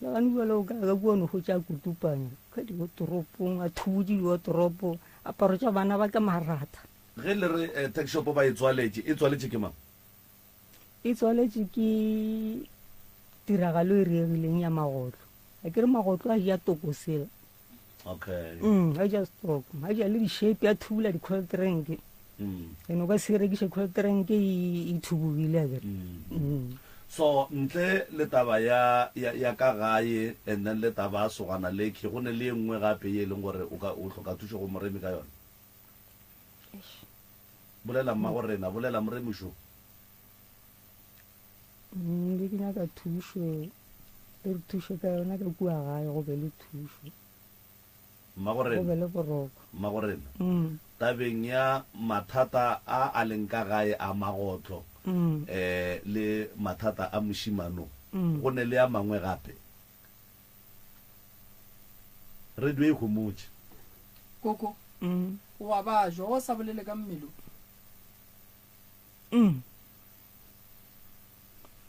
le gane bjale o ka ka kua no hwetša a kutupanya ka diotoropong, a thubutše diotoropo, aparo tša bana ba ke maratha.
Ge le re tuck shop ba e tswaletše, e tswaletše ke mang?
E tswaletše ke tiragalo e riegileng ya magotlo. A ke re magotlo a ja toko sela.
Okay.
Mm, a ja stock, a ja le di-shape, a thubula di-cold drink.
Mm.
Ene o ka se rekiše cold drink e, e thubugile a kere.
Mm.
Mm.
So ntle le taba ya, ya, ya ka gae and then le taba ya sogana lekhi, go ne le e nngwe gape ye e leng gore o ka, o hloka thušo go moremi ka yona? Bolela mmago rena, bolela moremi šo.
Mm, be ke nyaka thušo, le re thuše ka yona ka kua gae, go be le thušo.
Mmago rena.
Go be le boroko.
Mmago rena.
Mm.
Tabeng ya mathata a a leng ka gae a magotlo,
mm.
eh, le mathata a mošimano,
mm.
go ne le a mangwe gape. Radio e homotše.
Koko, o a bajwa, o sa bolele ka mmele o.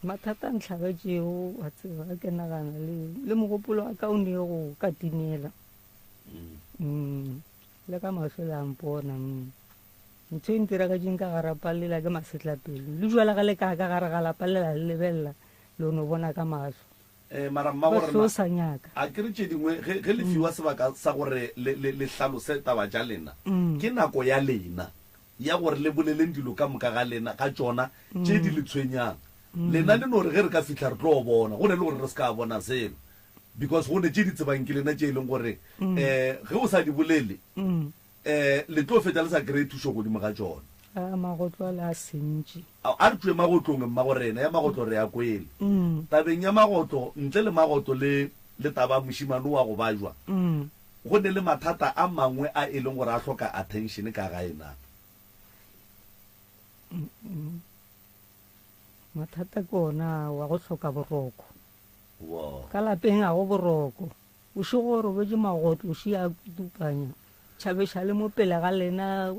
Mathata a ntlhagetšego, wa tseba, ge ke nagana le, le mogopolo wa ka o ne go ka timela. Mm. Le ka mahlo le a mpona. Mm. Ntho e ntiragetšeng ka gara lapa lela ke masetlapelo. Le jwala ge le ka ka gare ga lapa lela le lebelela, le no bona ka mahlo.
Eh, mara mmago
Ba
rena,
sa nyaka.
a ke re tše dingwe, ge, ge le fiwa sebaka sa gore le, le, le hlalose taba tša lena, ke nako ya lena ya gore le boleleng dilo ka moka ga lena, ga tšona tše di le tshwenyang. Lena le no re ge re ka fihla re tlo bona, go ne le gore re se ka bona selo. Because go ne tše di tsebang ke lena tše e leng gore um ge o sa di bolele um le tlo fetša le sa kry-e thušo godimo ga tšona.
A magotlo a le a sentše.
A re tšwe magotlong mmagorena, ya magotlo re a kwele. Tabeng ya magotlo, ntle le magotlo le le taba ya mošemane wa go bajwa, go ne le mathata a mangwe a e leng gore a hloka attention ka gae na?
Mathata ke ona wa go hloka boroko. Ka lapeng ga go boroko. Bošego o robetše magotlo, o šia a kutupanya. Tšhabeša le mo pele ga lena,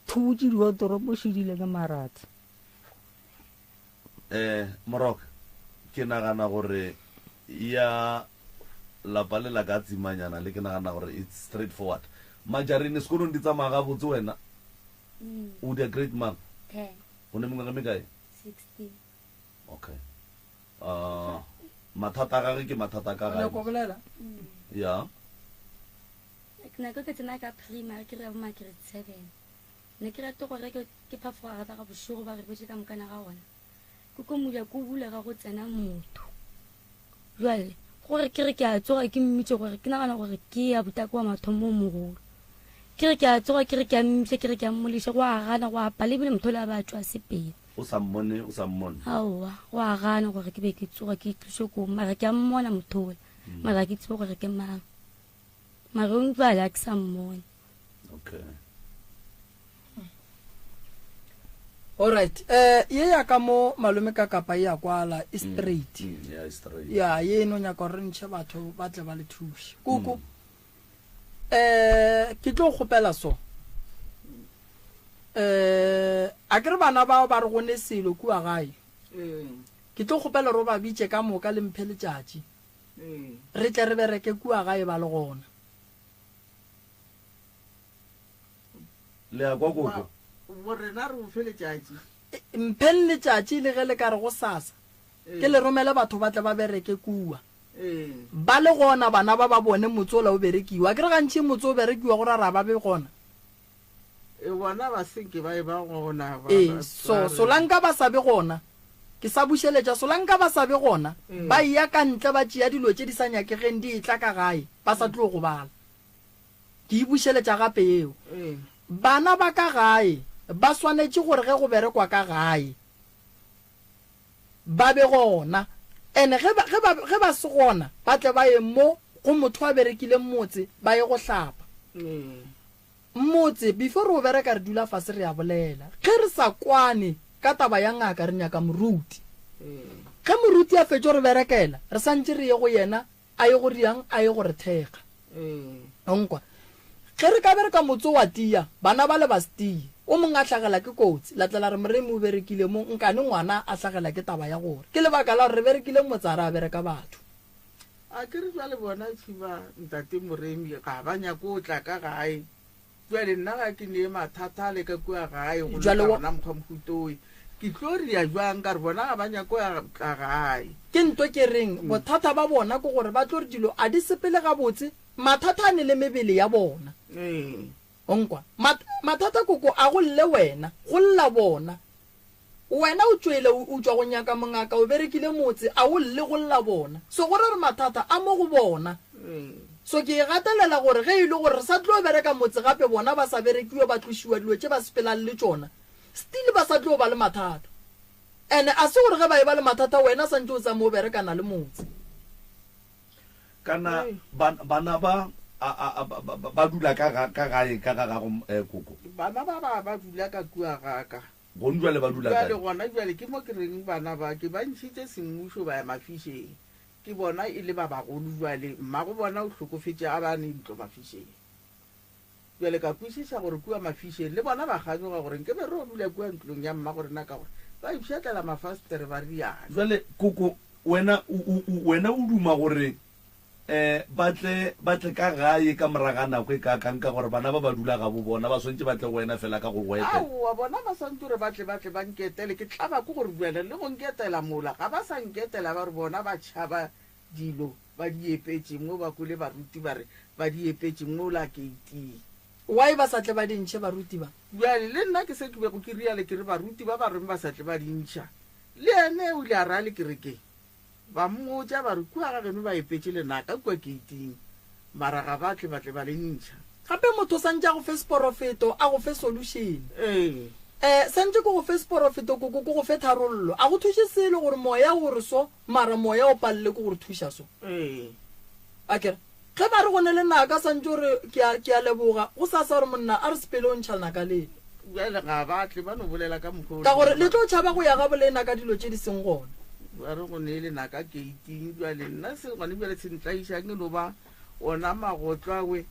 thubutše diotoropo, šidile ke maratha.
Eh, Moroka, ke nagana gore ya lapa le la ka tsimanyana le ke nagana gore it's straight forward. Majarine sekolong di tsamaya gabotse wena? O dia grade mang?
Ten.
O ne mengwaga mekae?
16.
Okay. Uh, mathata a gage ke mathata a ka gae.
Nyako bolela?
Ya.
Nako ke tsena ka primary ke re bo ma grade 7. Ne ke rate gore ke ke phafoga ga ga bošego ba re botse ka mokana ga gona. Ke ko moja ko bulega go tsena motho. Jwale gore ke re ke a tsoga ke mmitše gore ke nagana gore ke ya botako wa mathomo o mogolo. Ke re ke a tsoga ke re ke a mmitše ke re ke a mmolediša go a gana go a pala ebile motho ole a ba a tšwa sepele.
O sa mmone, o sa mmone.
Aowa, go a gana gore ke be ke tsoga ke itlose koo mara ke a mmona motho ola mara ga ke tsebe gore ke mang. Mara o ntse a le a ke sa mmone.
Okay.
Alright, eh ye ya ka mo malome ka kapa e ya kwala e straight.
Ya e straight.
Ya ye no nyaka gore re ntšhe batho ba tle ba le thuše. Koko. Eh ke tlo kgopela so. Eh a ke re bana bao ba re go ne selo kua gae. Ke tlo kgopela gore o ba bitše ka moka le mphe letšatši. Re tle re bereke kua gae ba le gona.
Le ya kwa koko?
Bo rena re o fe letšatši.
Mpheng letšatši le ge le ka re gosasa, ke le romele batho ba tle ba bereke kua. Ba le gona bana ba ba bone motse ola o berekiwa. Akere gantši motse o berekiwa go ra ra ba be gona.
E bona ba se ke ba eba gona. Ba,
Ee,
ba,
so,
ba re.
solanka ba sa be gona. Ke sa bušeletša, solanka ba sa be gona. Ba eya ka ntle ba tšea dilo tše di sa nyakegeng di etla ka gae, ba sa tlo gobala. Ke e bušeletša gape yeo. Bana ba ka gae ba swanetše gore ge go berekwa ka gae ba be gona. And ge ba, ge ba, ge ba se gona ba tle ba ye mo go motho a berekileng motse ba ye go hlapa. Motse before re o bereka re dula fase re a bolela. Ge re sa kwane ka taba ya ngaka re nyaka moruti. Ge moruti a fetšo re berekela re santše re ye go yena A ye go riang? A ye go re thekga. O nkwa? Ge re ka bereka motse wa tia, bana bale ba se tie. O mongwe a hlagela ke kotsi, la tla la re Moremi o berekile mo, nkane ngwana a hlagela ke taba ya gore ke lebaka la gore re berekile motse a re a bereka batho.
A ke re bjale bona Tšhiba, Ntate Moremi ga ba nyake go tla ka gae. Bjale nna ga ke ne mathata ale ka kua gae go
Bjale
leka
wa.
gona mokgwa mohutowe. Ke tlo ria bjang ka re bona ga ba nyake go ya tla gae.
Ke nto ke reng bothata ba bona ke gore ba tlo re dilo a di sepele gabotse, mathata a ne le mebele ya bona.
Ee.
O nkwa? Mat, mathata koko a go lle wena, go lla bona. Wena o tšwele, o, o tšwa go nyaka mongaka, o berekile motse, a o lle go lla bona. So go ra gore mathata a mo go bona. So ke e gatelela gore ge e le gore re sa tlo bereka motse gape bona ba sa berekiwe ba tlošiwa dilo tše ba sepelang le tšona, still ba sa tlo ba le mathata. And a se gore ge ba eba le mathata wena santše o tsamaye o berekana le motse.
Kana bana ba ba dula ka ka gae ka ga gago koko?
Bana ba ba ba dula ka kua ga ka.
Gona bjale ba dula kae?
Bjale gona bjale ke mo ke reng bana ba ke ba ntšhitše semmušo ba ya mafišeng. Ke bona e le ba bagolo bjale. Mmago bona o hlokofetše a ba ne ntlo mafišeng. Bjale ka kwešiša gore kua mafišeng le bona ba kganyoga gore nke be re yo dula kua ntlong ya mmago rena ka gore ba ipšhatlela mafastere ba rialo.
Bjale koko wena o, o, o, wena o duma gore um ba tle, ba tle ka gae ka morago ga nako e kaakang ka gore bana ba ba dula gabo bona, ba swantše ba tle go wena fela ka go go etela?
Aowa, bona ba swantše gore ba tle, ba tle ba nketele. Ke tlaba ke gore bjale le go nketela mola ga ba sa nketela ba re bona ba tšhaba dilo ba di epetše mo, ba kwele baruti ba re ba di epetše mola keiting.
Why ba sa tle ba di ntšhe baruti ba?
Bjale le nna ke se ke bego ke rialo ke re baruti ba ba reng ba sa tle ba di ntšha? Le yena o ile a re a le kerekeng. Ba mmotša ba re, Kua ga geno ba epetše lenaka kua keiting, mara ga ba tle ba tle ba le ntšha.
Gape motho santše a go fe seporofeto, a go fe solution.
Ee.
Eh, santše ke go fe seporofeto, koko, ke go fe tharollo. A go thuše selo gore moya o re so, mara moya o palele ke go re thuša so.
Ee.
Akere, ge ba re go ne lenaka, santše o re, Ke a, ke a leboga. Gosasa o re, Monna, a re sepele o ntšha lenaka lele.
Bjale ga ba tle, ba no bolela ka mokgwa o
Ka gore le tlo tšhaba go ya ga bolena ka dilo tše di seng gona.
Ba re go ne lenaka keiting. Bjale nna se gone bjale se ntlaišang e no ba ona magotlo awe.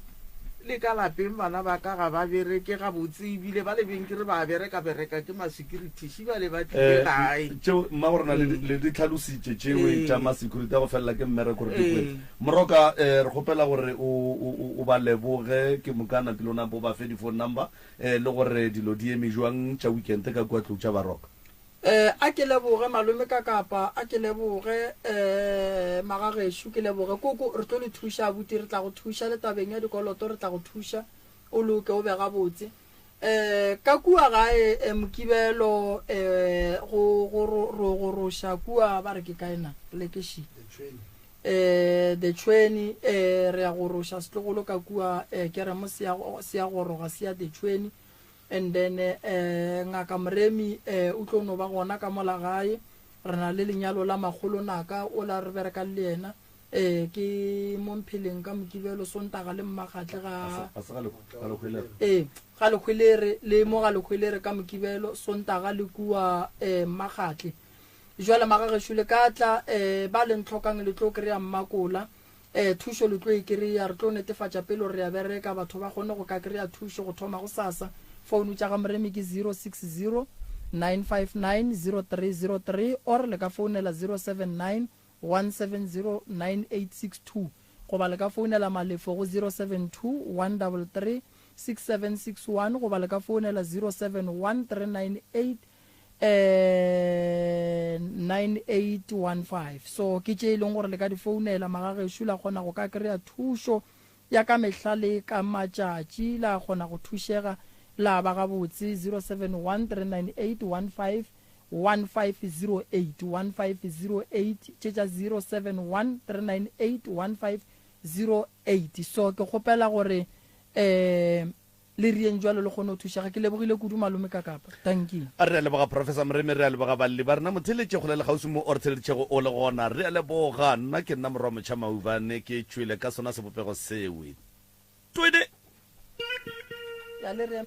Le ka lapeng bana ba ka ga ba bereke gabotse, ebile ba lebenkere ba bereka bereka ke masekirithiši bjale ba tlile
Eh,
gae.
tšeo mma go rena le le di tlhalositše tšewe
Ee.
tša ma-security a go felela ke mmereko re di
Ee.
kwele. Moroka, eh, re kgopela gore o, o, o, o ba leboge ke moka napile o nape o ba fe di-phone number eh, le gore dilo di eme jwang tša weekend ka kua Tlou tša Baroka.
Eh, a ke leboge malome ka kapa, a ke leboge eh, magagešo, ke leboge koko, re tlo le thuša abuti, re tla go thuša le tabeng ya dikoloto, re tla go thuša o loke o be gabotse. Eh, ka kua gae eh, Mokibelo eh, go, go, ro, ro goroša kua ba re ke kae na poleke še? Eh, the Tšhweni, eh, re ya goroša setlogolo ka kua eh, keremo se ya, se ya goroga se ya the Tšhweni. And then eh, Ngaka Moremi eh, o tlo no ba gona ka mola gae. Re na le lenyalo la makgolo naka o la re berekang le yena eh, ke mo Mpheleng ka Mokibelo, Sontaga le Mmagatle ga
Ga se ga le, ga Lehwelere.
Ee, ga Lehwelere le mo ga Lehwelere ka Mokibelo, Sontaga le kua eh, Mmagatle. Jwale magagešo le ka tla eh, ba le ntlhokang le tlo kry-a Mmakola. Ee, thušo le tlo e kry-a. Re tlo netefatša pele gore re a bereka, batho ba kgone go ka kry-a thušo go thoma gosasa. Founu tša ga Moremi ke 060 959 0303 or le ka founela 079 170 9862 goba le ka founela Malefo go 072 133 6761 goba le ka founela 071 398 eh 9815 so ke tše e leng gore le ka di founela magagešo la kgona go ka kry-a thušo ya ka mehla le ka matšatši la kgona go thušega la ba gabotse 071 398 15 1508 1508 tše tša 071 398 1508 so ke kgopela gore um Le rieng jwalo le kgone go thušega. Ke lebogile kudu malome Kakapa. Dankie.
A re a leboga Professor Moremi, re a leboga balli ba rena motheletše kgole le kgauswi mo o re theleditšego o le gona. Re a leboga. Nna ke nna Morwa Motšha Maubane, ke tšwele ka sona sebopego sewe. Twede!
Ya le re.